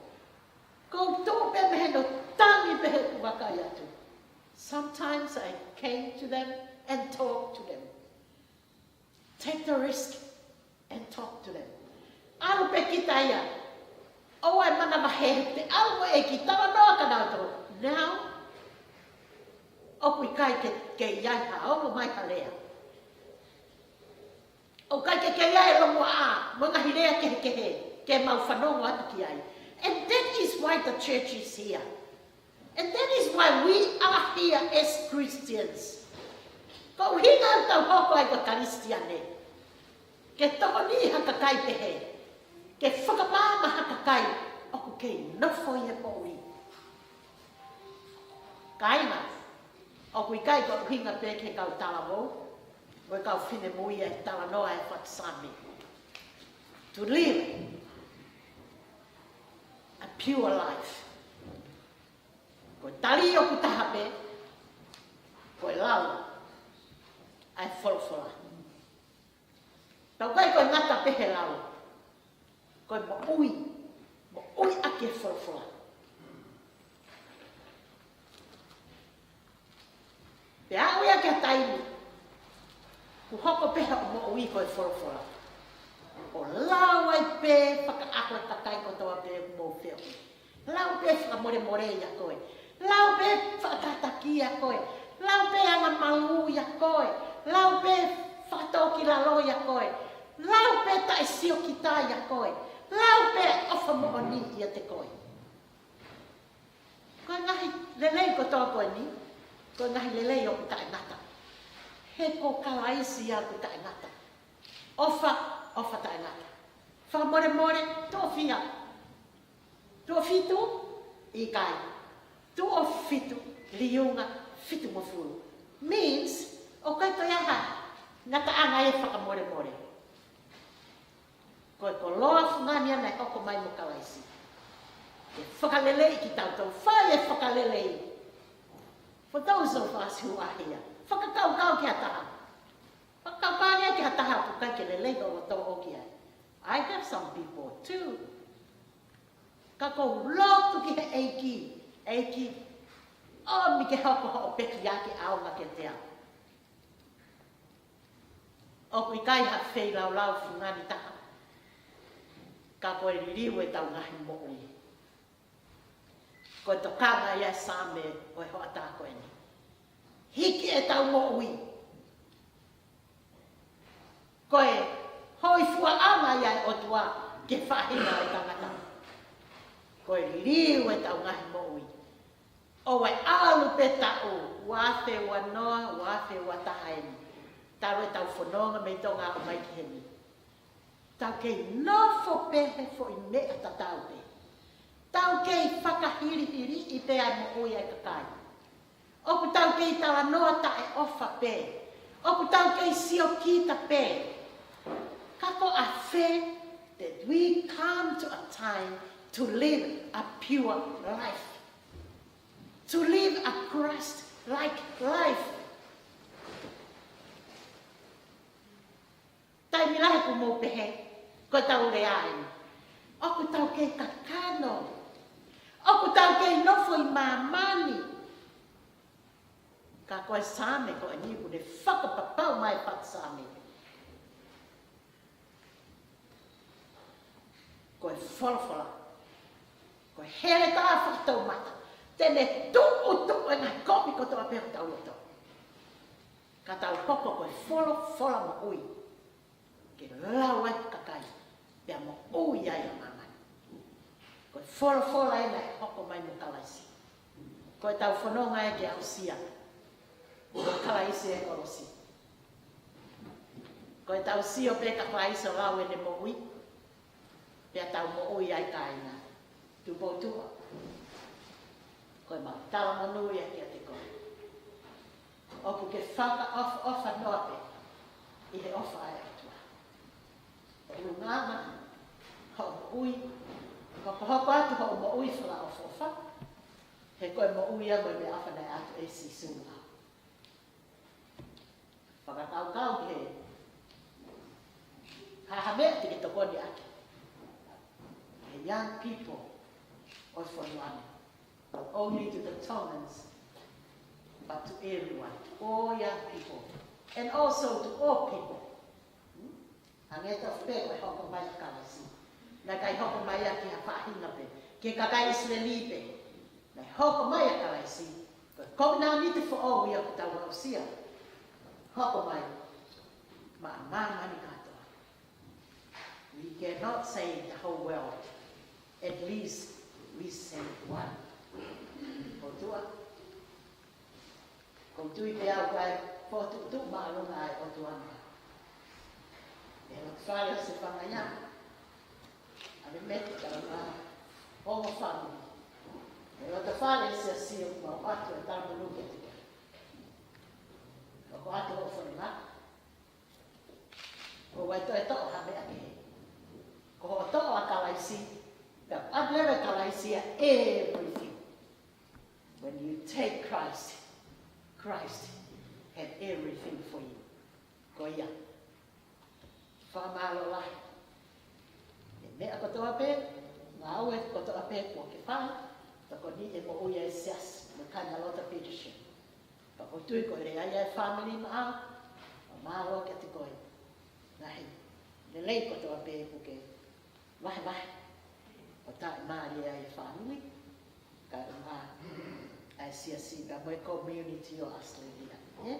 Ko u tuʻu pē mei heni ʻo tangi pē he ʻoku vakai atu. Sometimes I came to them and talk to them. Take the risk and talk to them. ʻAlu pē kita ia. ʻOua ʻe manavahē, te ʻalu mo e ʻEiki, talanoa kia nautolu. Now, ʻoku ʻikai ke, ke ʻi ai ha ongo mai ha lea. ʻOku ʻikai ke, ke ʻi ai e longoaʻa mo e ngaahi lea kehekehe ke mau fanongo atu ki ai. And that is why the church is here. And that is why we are here as Christians. Ko e ʻuhinga ʻoku tau hoko ai ko e Kalisitiane. Ke tokoni ha kakai pehē. Ke fakamaama ha kakai ʻoku kei nofo ʻi he poʻuli. Kāinga, ʻoku ʻikai ko e ʻuhinga pē ki he kau talavou mo e kau finemui e talanoa e fakasame. To live a pure life. Ko e tali ʻoku taha pē, ko e lau ʻa e folofola. Tau kai ko e ngata pē he lau. Ko e moʻui, moʻui ʻa ki he folofola. Pea aʻu ia ki he taimi kuo hoko pē hoʻo moʻui ko e folofola, ʻo lau ai pē fakaako e kakai kotoa pē ʻoku mou feohi. Lau pē fakamolemole ʻia koe. Lau pē fakakātaki ʻia koe. Lau pē angamalū ʻia koe. Lau pē fakatōkilalo ʻia koe. Lau pē taʻesiokita ʻia koe. Lau pē ʻofa moʻoni ʻiate koe. Ko e ngaahi lelei kotoa ko eni, ko e ngaahi lelei ʻoku taʻengata. He ko Kalaisi ia ʻoku taʻengata. ʻOfa, ʻofa taʻengata. Fakamolemole, tuʻo fiha? Tuʻo fitu? ʻIkai. Tuʻo fitu, liunga fitungofulu. Means, ʻoku ʻikai toe ʻi ai ha ngataʻanga e fakamolemole. Ko e koloa fungani ia naʻe hoko mai mo Kalaisi ke fakaleleiʻi kitautolu, fai e fakalelei. For those of us who are here, fakakaukau ki ha taha. Fakakaukau ki ha taha ʻoku ʻikai ke lelei hoʻo loto ʻo ʻoki ai. I have some people too. Ka ʻoku ou lotu ki he ʻEiki, ʻEiki, ʻomi ke hoko hoʻo pekia ke ʻaonga kiate au. ʻOku ʻikai ha feilaulau fungani taha, ka ko e liliu ʻetau ngaahi moʻui. Ko e tokanga ia e Saame ʻo e hoʻatā ko eni. Hiki ʻetau moʻui. Ko e hōifuaʻanga ia e ʻOtua ki he faʻahinga ʻo e tangata. Ko e liliu ʻetau ngaahi moʻui. ʻOua ʻe ʻalu pē taʻu, ua afe ua noa, ua afe ua taha eni. Talu ʻetau fononga mei Tonga ʻo ʻomai ki heni. Tau kei nofo pē he foʻi meʻa tatau pē. Tau kei fakahilihiliʻi pē ʻa e moʻui ʻa e kakai. ʻOku tau kei talanoa taʻeʻofa pē. ʻOku tau kei siokita pē. Ka ko e ʻafē that we come to a time to live a pure life. To live a Christ-like life. Taimi lahi ʻoku mou pehē, ko ʻetau lea eni. ʻOku tau kei kakano. ʻOku tau kei nofo ʻi māmani. Ka ko e Saame ko eni ʻoku ne fakapapau mai e fatu Saame. Ko e folofola. Ko e heletā fakatoumata. Te ne tuʻutuʻu e ngaahi kovi kotoa pē hotau loto. Ka tau hoko ko e folofola moʻui. Ke lau ai kakai. Pea moʻui ai ʻa māmani. Ko e folofola ena ʻe hoko mai mo Kalaisi. Ko ʻetau fononga ē ke aʻusia. Ko Kalaisi e kolosi. Ko ʻetau sio pē kia Kalaisi ʻo lau ʻene moʻui. Pea tau moʻui ai kāinga. Tupoutuʻa. Ko e mau talamonū ia kiate koe. ʻOku ke fakaʻofoʻofa noa pē ʻi he ʻofa ʻa e ʻOtua. ʻUlungaanga hoʻo moʻui, hokohoko atu hoʻo moʻui fakaʻofoʻofa, he ko e moʻui ia mo e meʻaʻofa naʻe ʻatu ʻe Sīsū maʻau. Fakakaukau ki he, ha, ha meʻa te ke tokoni ʻaki. He young people ʻo e fonua ni. Not only to the Tongans, but to everyone, to all young people, and also to all people. Hmm? Hangē tofu pē ko e hoko mai ʻa Kalaisi. Naʻe ʻikai hoko mai ia ki ha faʻahinga pē, ki he kakai ʻIsileli pē. Naʻe hoko mai ʻa Kalaisi, ko e kovinānite foʻou ia ʻoku tau aʻusia. Hoko mai maʻa māmani kātoa. We cannot save the whole world. At least we save one. ʻOtua. ʻOku ou tui pē au ko e fokotuʻutuʻu māʻolunga ʻa e ʻOtua ni. ʻI he loto fale ʻo Sefanaia. ʻA e mete ka la ongo fāmili. ʻI he loto fale ʻo e siasi ʻoku mau ʻoatu e talamonū kiate koe. ʻOku ʻoatu hoʻo fononga. ʻOua ʻe toe toʻo ha meʻa kehe. Ko hoʻo toʻo ʻa Kalaisi, pea ʻoatu leva ʻe Kalaisi ʻa everything. When you take Christ, Christ have everything for you. Ko ia. Fakamālō lahi. ʻI he meʻa kotoa pē, ʻAʻau ē kotoa pē kuo ke fai, tokoni e moʻui ʻa e siasi, mo e kāingalotu Peterson. Pea ʻoku ou tui ko e lea ia ʻa e fāmili maʻau, ʻo mālō kiate koe. Ngaahi lelei kotoa pē kuo ke vahevahe, ʻo taʻemālie ai e fāmili, kae ʻumaʻā ʻa e siasi pea mo e community ʻo Australia. ʻE?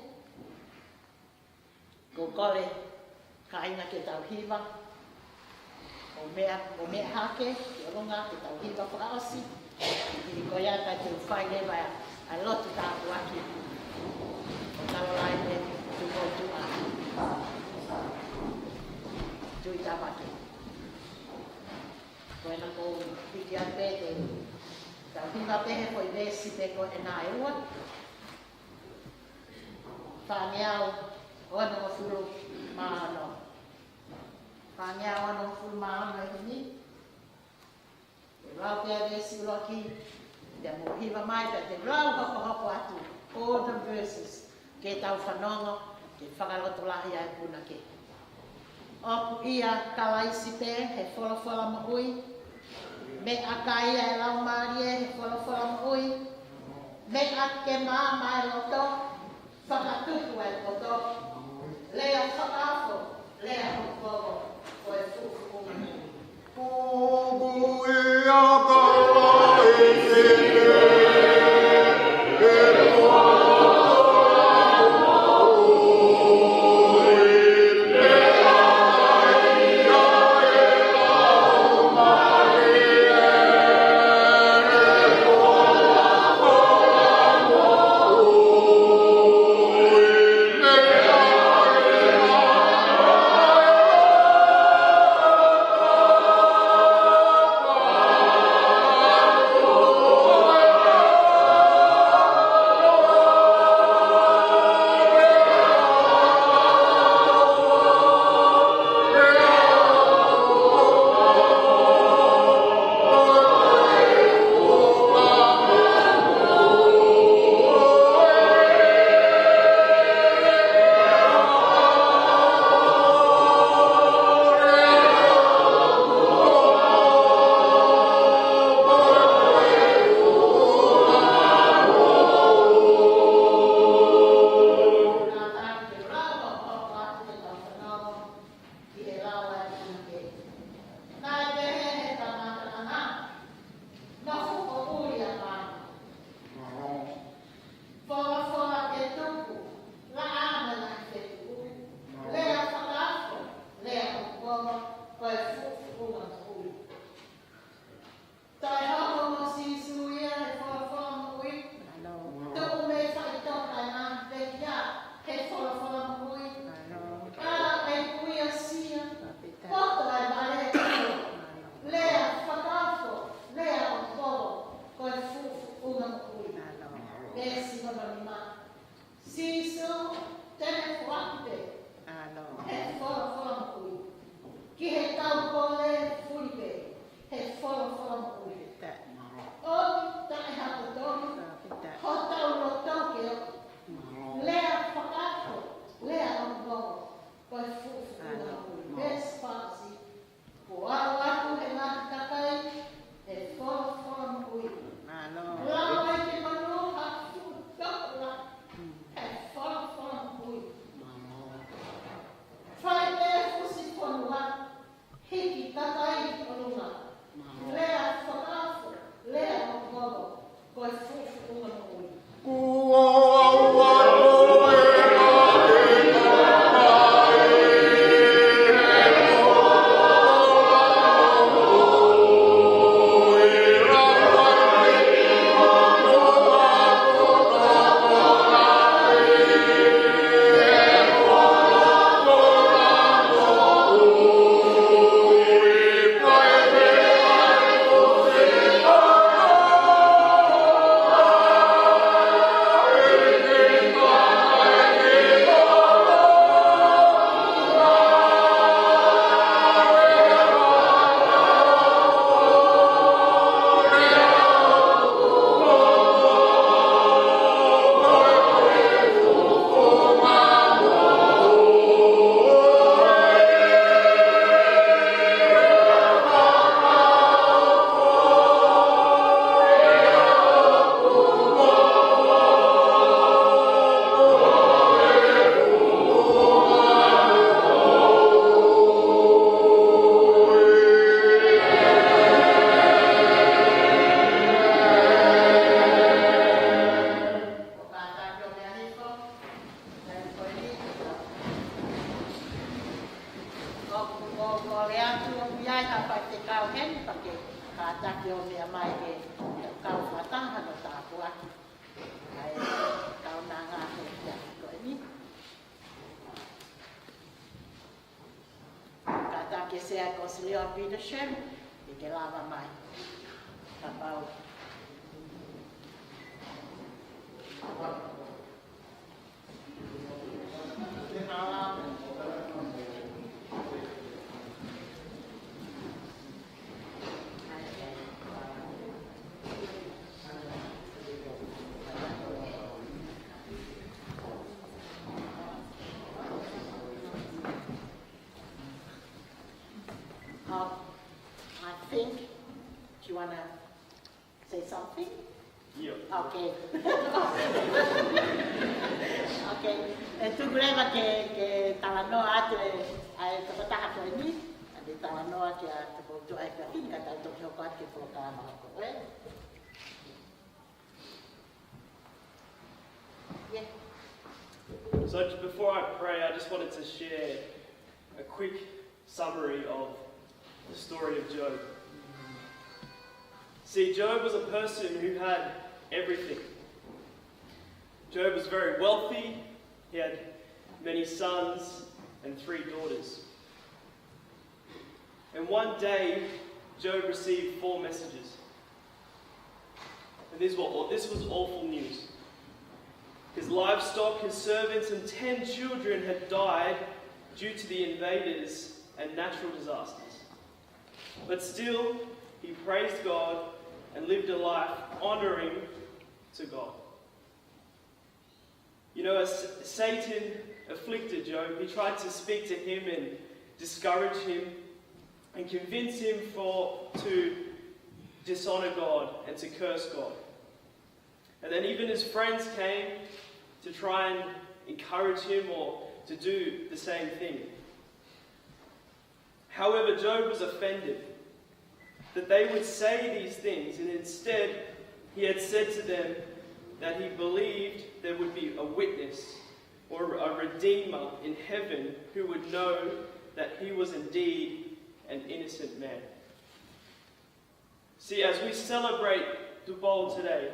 Ko e kole, kāinga, ke tau hiva, ʻo meʻa, ʻo meʻa hake ki ʻolunga, ke tau hiva fakaʻosi. Hili ko ia ka te u fai leva ʻa e lotu tāpuaki. ʻO tau lai e tuʻu ʻo tuʻa. Tui tāpuaki. Ko ena ʻoku ou piki atu pē ke tau hiva pē he foʻi veesi pē ko ena ʻe ua. Fāngeau onongofulu mā ono. Fāngeau onongofulu mā ono ʻi heni. Te u lau pē ʻa e veesi ʻuluaki, pea mou hiva mai, pea te u lau hokohoko atu all the verses, ke tau fanongo, ke fakalotolahi ai puna ke. ʻOku ʻia Kalaisi pē he folofola moʻui, meʻa ka ʻia e Laumālie he folofola moʻui, meʻa ke maama e loto, fakatupu e poto, lea fakaofo, lea hopohopo, ko e fuʻu fuʻu moʻui. Meʻa mai ke kau fakataha no tāpuaki. ʻA e kaunanga he kia ko eni. Kātaki e Sea Kosiliua Peterson, ʻe ke lava mai. Kapau. Uh, I think, do you wanna say something? ʻIo. Okay. Okay. ʻE tuku leva ke, ke talanoa atu e, ʻa e tokotaha ko eni. ʻA e talanoa kia Tupoutuʻa ʻEkuakini, ka tau toki hoko atu ki he polokalama hoko, ē? Yeah. So before I pray, I just wanted to share a quick summary of the story of Job. See, Job was a person who had everything. Job was very wealthy. He had many sons and three daughters. And one day, Job received four messages. And this was, this was awful news. His livestock, his servants, and ten children had died due to the invaders and natural disasters. But still, he praised God and lived a life honoring to God. You know, as Satan afflicted Job, he tried to speak to him and discourage him and convince him for, to dishonor God and to curse God. And then even his friends came to try and encourage him or to do the same thing. However, Job was offended that they would say these things, and instead he had said to them that he believed there would be a witness or a redeemer in heaven who would know that he was indeed an innocent man. See, as we celebrate Tupou today,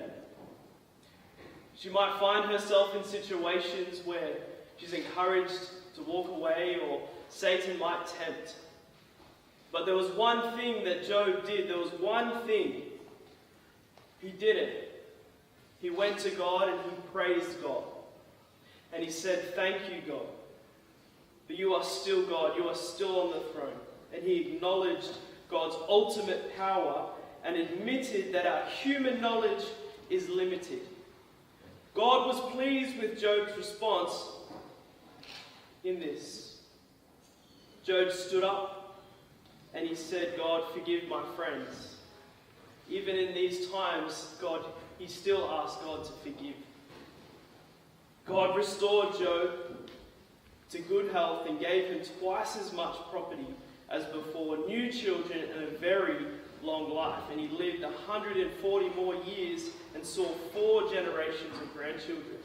she might find herself in situations where she's encouraged to walk away or Satan might tempt. But there was one thing that Job did. There was one thing he did it. He went to God and he praised God. And he said, "Thank you, God. But you are still God. You are still on the throne." And he acknowledged God's ultimate power and admitted that our human knowledge is limited. God was pleased with Job's response in this. Job stood up and he said, "God, forgive my friends." Even in these times, God, he still asked God to forgive. God restored Job to good health and gave him twice as much property as before, new children, and a very long life. And he lived a hundred and forty more years and saw four generations of grandchildren.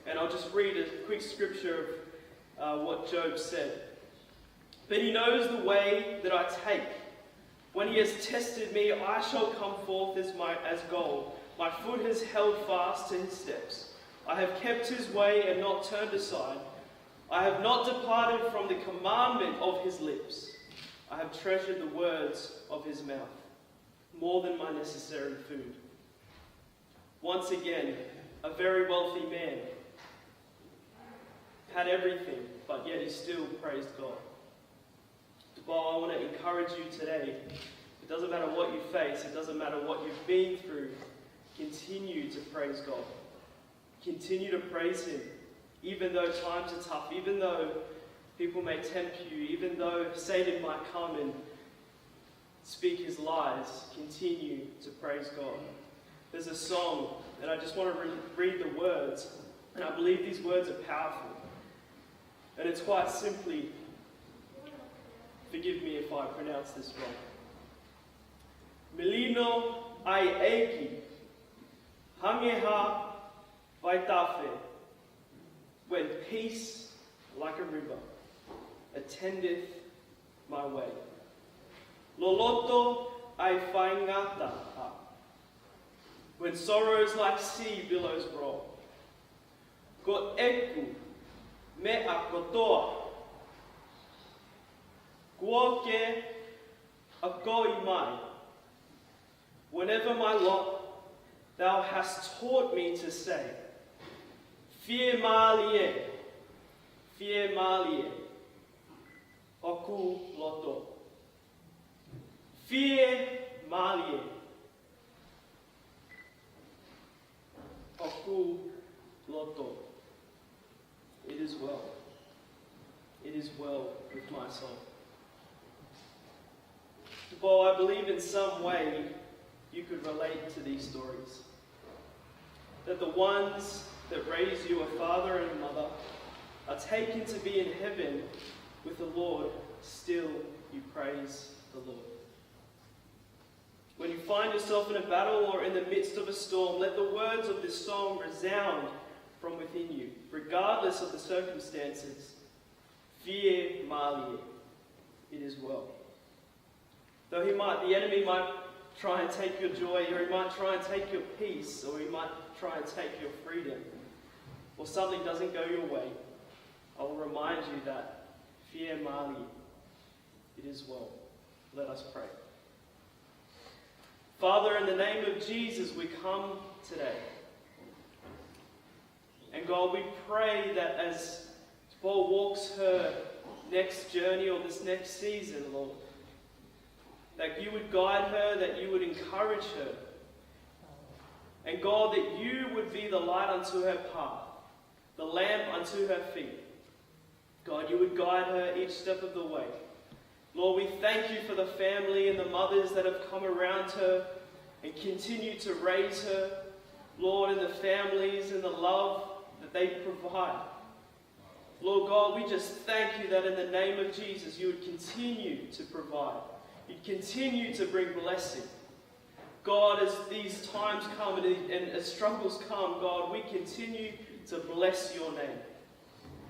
And I'll just read a quick scripture of, uh, what Job said. "But he knows the way that I take. When he has tested me, I shall come forth as my, as gold. My foot has held fast to his steps. I have kept his way and not turned aside. I have not departed from the commandment of his lips. I have treasured the words of his mouth more than my necessary food." Once again, a very wealthy man had everything, but yet he still praised God. Well, I want to encourage you today. It doesn't matter what you face, it doesn't matter what you've been through, continue to praise God. Continue to praise Him, even though times are tough, even though people may tempt you, even though Satan might come and speak his lies, continue to praise God. There's a song, and I just want to re-, read the words, and I believe these words are powerful. And it's quite simply, forgive me if I pronounce this wrong. Melino ai ʻEiki, hangē ha vaitafe, when peace like a river attendeth my way. Loloto ʻa e faingataʻa. When sorrows like sea billows roll. Ko ʻeku meʻa kotoa kuo ke akoʻi mai. Whenever my lot, thou hast taught me to say, Fiemālie, fiemālie, ʻoku loto. Fiemālie, ʻoku loto. It is well. It is well with my soul. Well, I believe in some way you could relate to these stories. That the ones that raise you, a father and a mother, are taken to be in heaven with the Lord, still you praise the Lord. When you find yourself in a battle or in the midst of a storm, let the words of this song resound from within you, regardless of the circumstances. Fiemālie, it is well. Though he might, the enemy might try and take your joy, or he might try and take your peace, or he might try and take your freedom, or something doesn't go your way, I will remind you that fiemālie, it is well. Let us pray. Father, in the name of Jesus, we come today. And God, we pray that as Paul walks her next journey or this next season, Lord, that you would guide her, that you would encourage her. And God, that you would be the light unto her path, the lamp unto her feet. God, you would guide her each step of the way. Lord, we thank you for the family and the mothers that have come around her and continue to raise her. Lord, and the families and the love that they provide. Lord God, we just thank you that in the name of Jesus, you would continue to provide. You'd continue to bring blessing. God, as these times come and, and as struggles come, God, we continue to bless your name.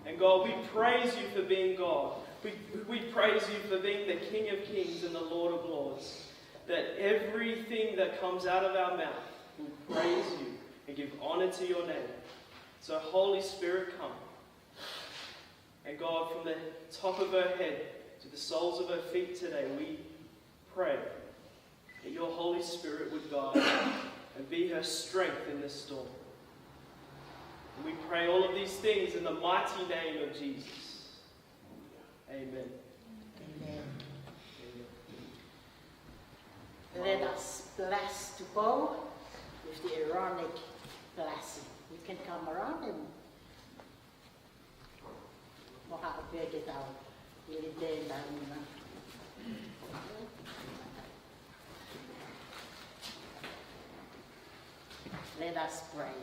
And God, we praise you for being God. We, we praise you for being the King of Kings and the Lord of Lords. That everything that comes out of our mouth will praise you and give honor to your name. So, Holy Spirit, come. And God, from the top of her head to the soles of her feet today, we pray that your Holy Spirit would guide her and be her strength in this storm. And we pray all of these things in the mighty name of Jesus. Amen. Amen. Let us bless Tupou with the Aaronic blessing. You can come around and mo haʻu pē ke tau ili tēnā una. Let us pray.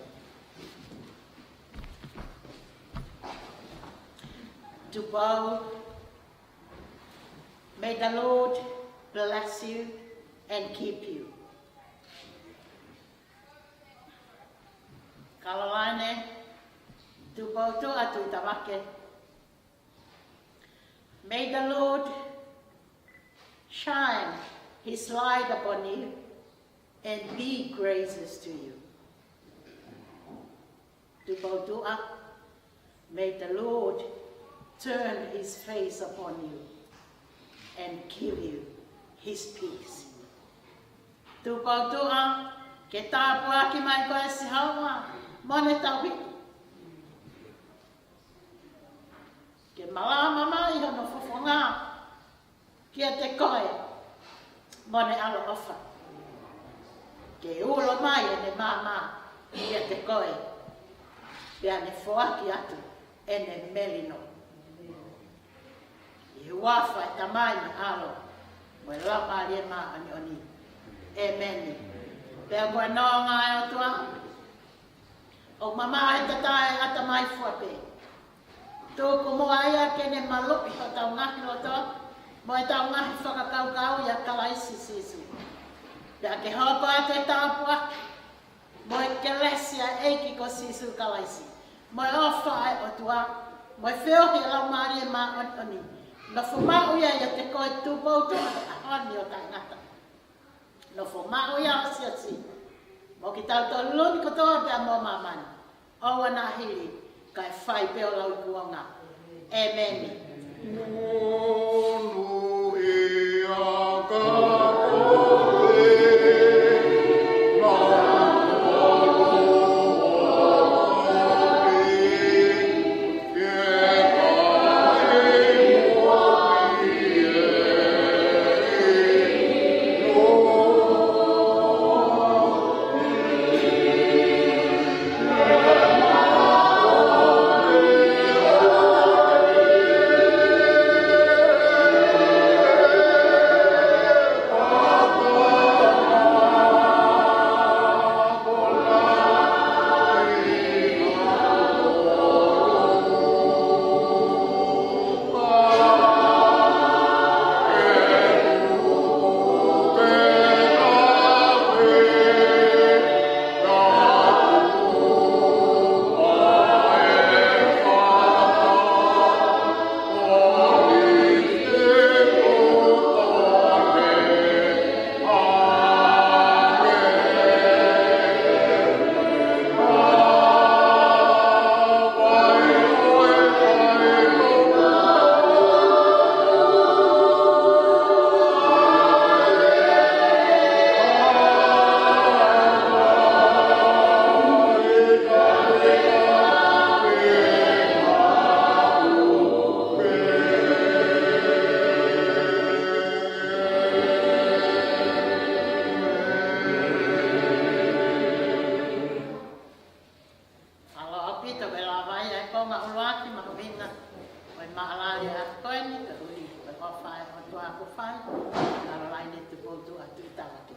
Tupou, may the Lord bless you and keep you. Kalalaine, Tupoutoʻa Tuʻitāmaki. May the Lord shine his light upon you and be gracious to you. Tupoutoʻa, may the Lord turn his face upon you and give you his peace. Tupoutoʻa, ke tāpuaki mai koe ʻe Sihova mo ʻene tauhi. Ke malama mai hono fofonga kiate koe mo ʻene ʻaloʻofa. Ke ulo mai ʻene maama kiate koe, pea ne foaki atu ʻene melino. ʻI he huafa ʻo e Tamai mo e ʻAlo mo e Laumālie Māʻoniʻoni. ʻEmeni. Pea ko e nonga ʻo e ʻOtua, ʻoku mamaʻo he tatae ʻatamai fua pē, tuku muʻa ia ke ne maluʻi hotau ngaahi loto mo ʻetau ngaahi fakakaukau ʻia Kalaisi Sīsū. Pea ke hoko atu e tāpuaki mo e kelesi ʻa e ʻEiki ko Sīsū Kalaisi, mo e ʻofa ʻa e ʻOtua, mo e feohi ʻa e Laumālie Māʻoniʻoni, nofo maʻu ia ʻiate koe Tupoutoʻa he ʻaho ni ʻo taʻengata. Nofo maʻu ia ʻo siasi mo kitautolu ni kotoa pea mo māmani, ʻo ʻoua naʻa hili, kae fai pē ʻo lauikuonga. ʻĒmeni. ʻAlo ʻaupito ke lava ai ʻa e konga ʻuluaki mahuʻinga ʻo e maʻalali ʻa ko eni, ka ʻuli ko e ʻofa ʻa e ʻOtua kuo fai, ʻa e laine Tupoutuʻa Tuʻitavake.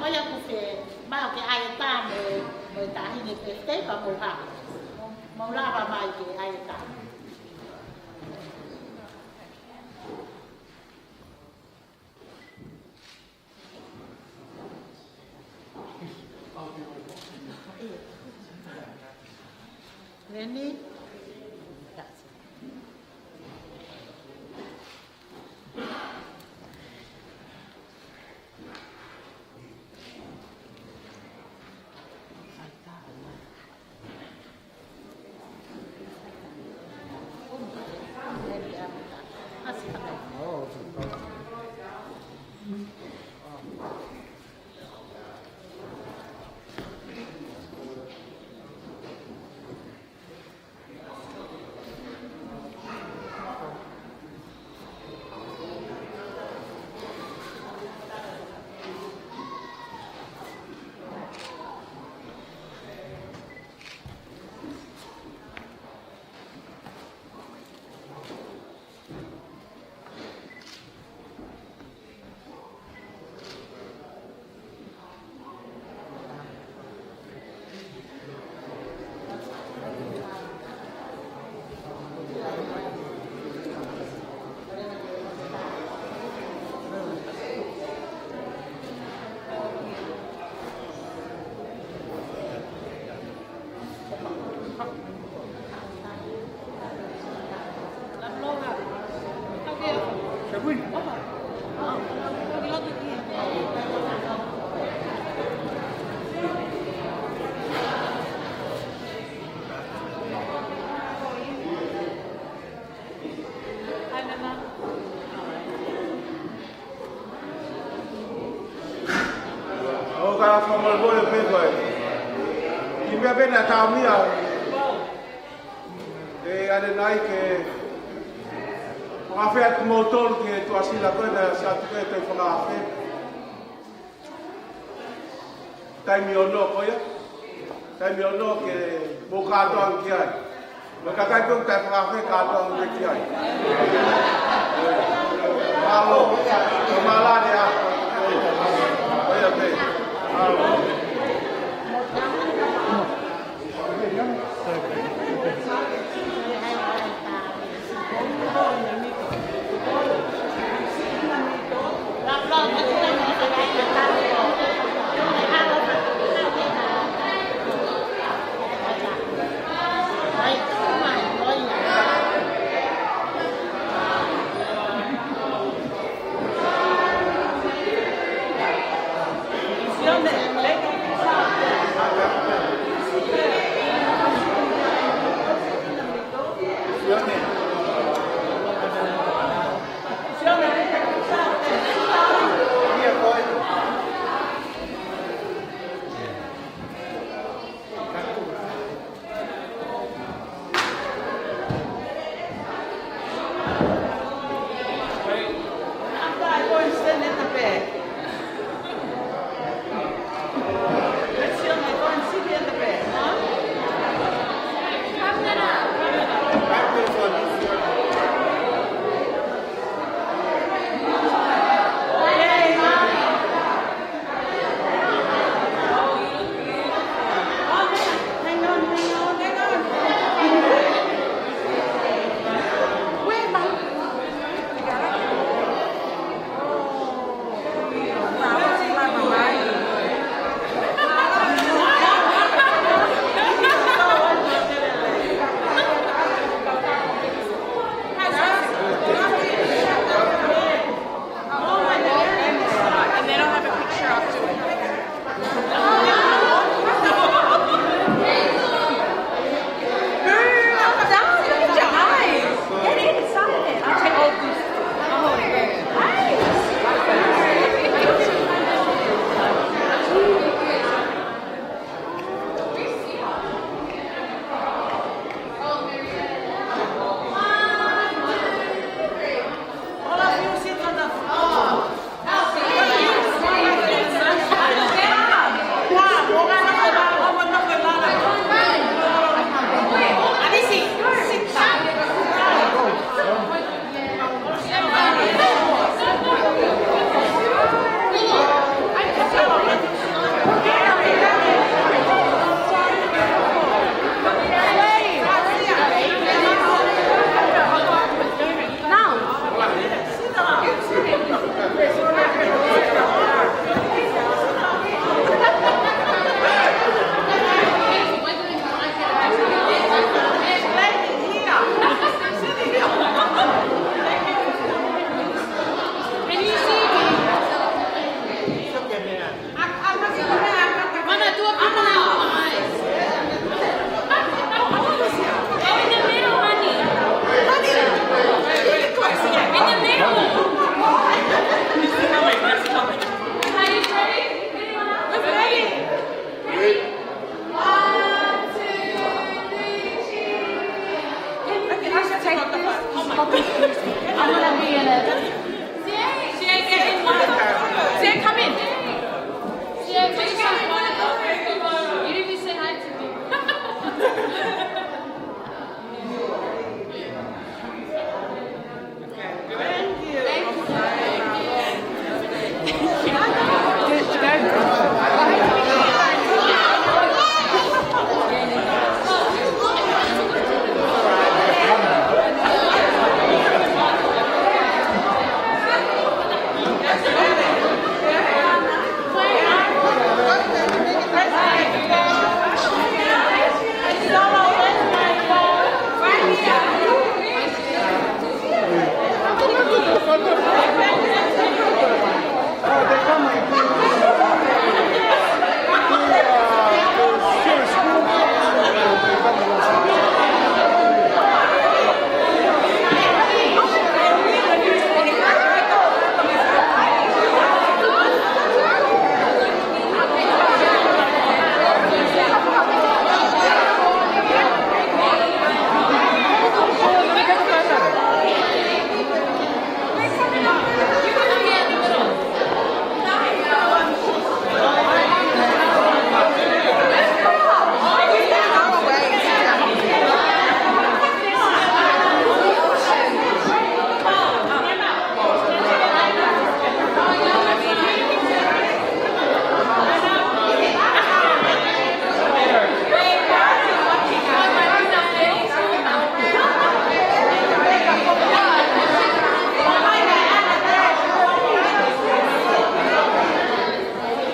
Ko ia kuo fiemaʻu ke ʻai e tā mo, mo e taʻahine pē, pea mou hā. Mou lava mai ke ʻai e tā. Leni. ʻO ka fakamolemole pē ko e kiʻi meʻa pē naʻe taumuʻa au. ʻE ʻanenai ke Fakaafe atu kimoutolu ki he tuʻasila ko ena, siʻa atu ki he toe fakaafe. Taimi ono ko ia. Taimi ono ke mou kātoa ki ai. Mo e kakai ko ē ʻoku ʻikai fakaafe, kātoa ki ai. Mālō. Mālō e ʻaho. Ko ia pē. Mālō.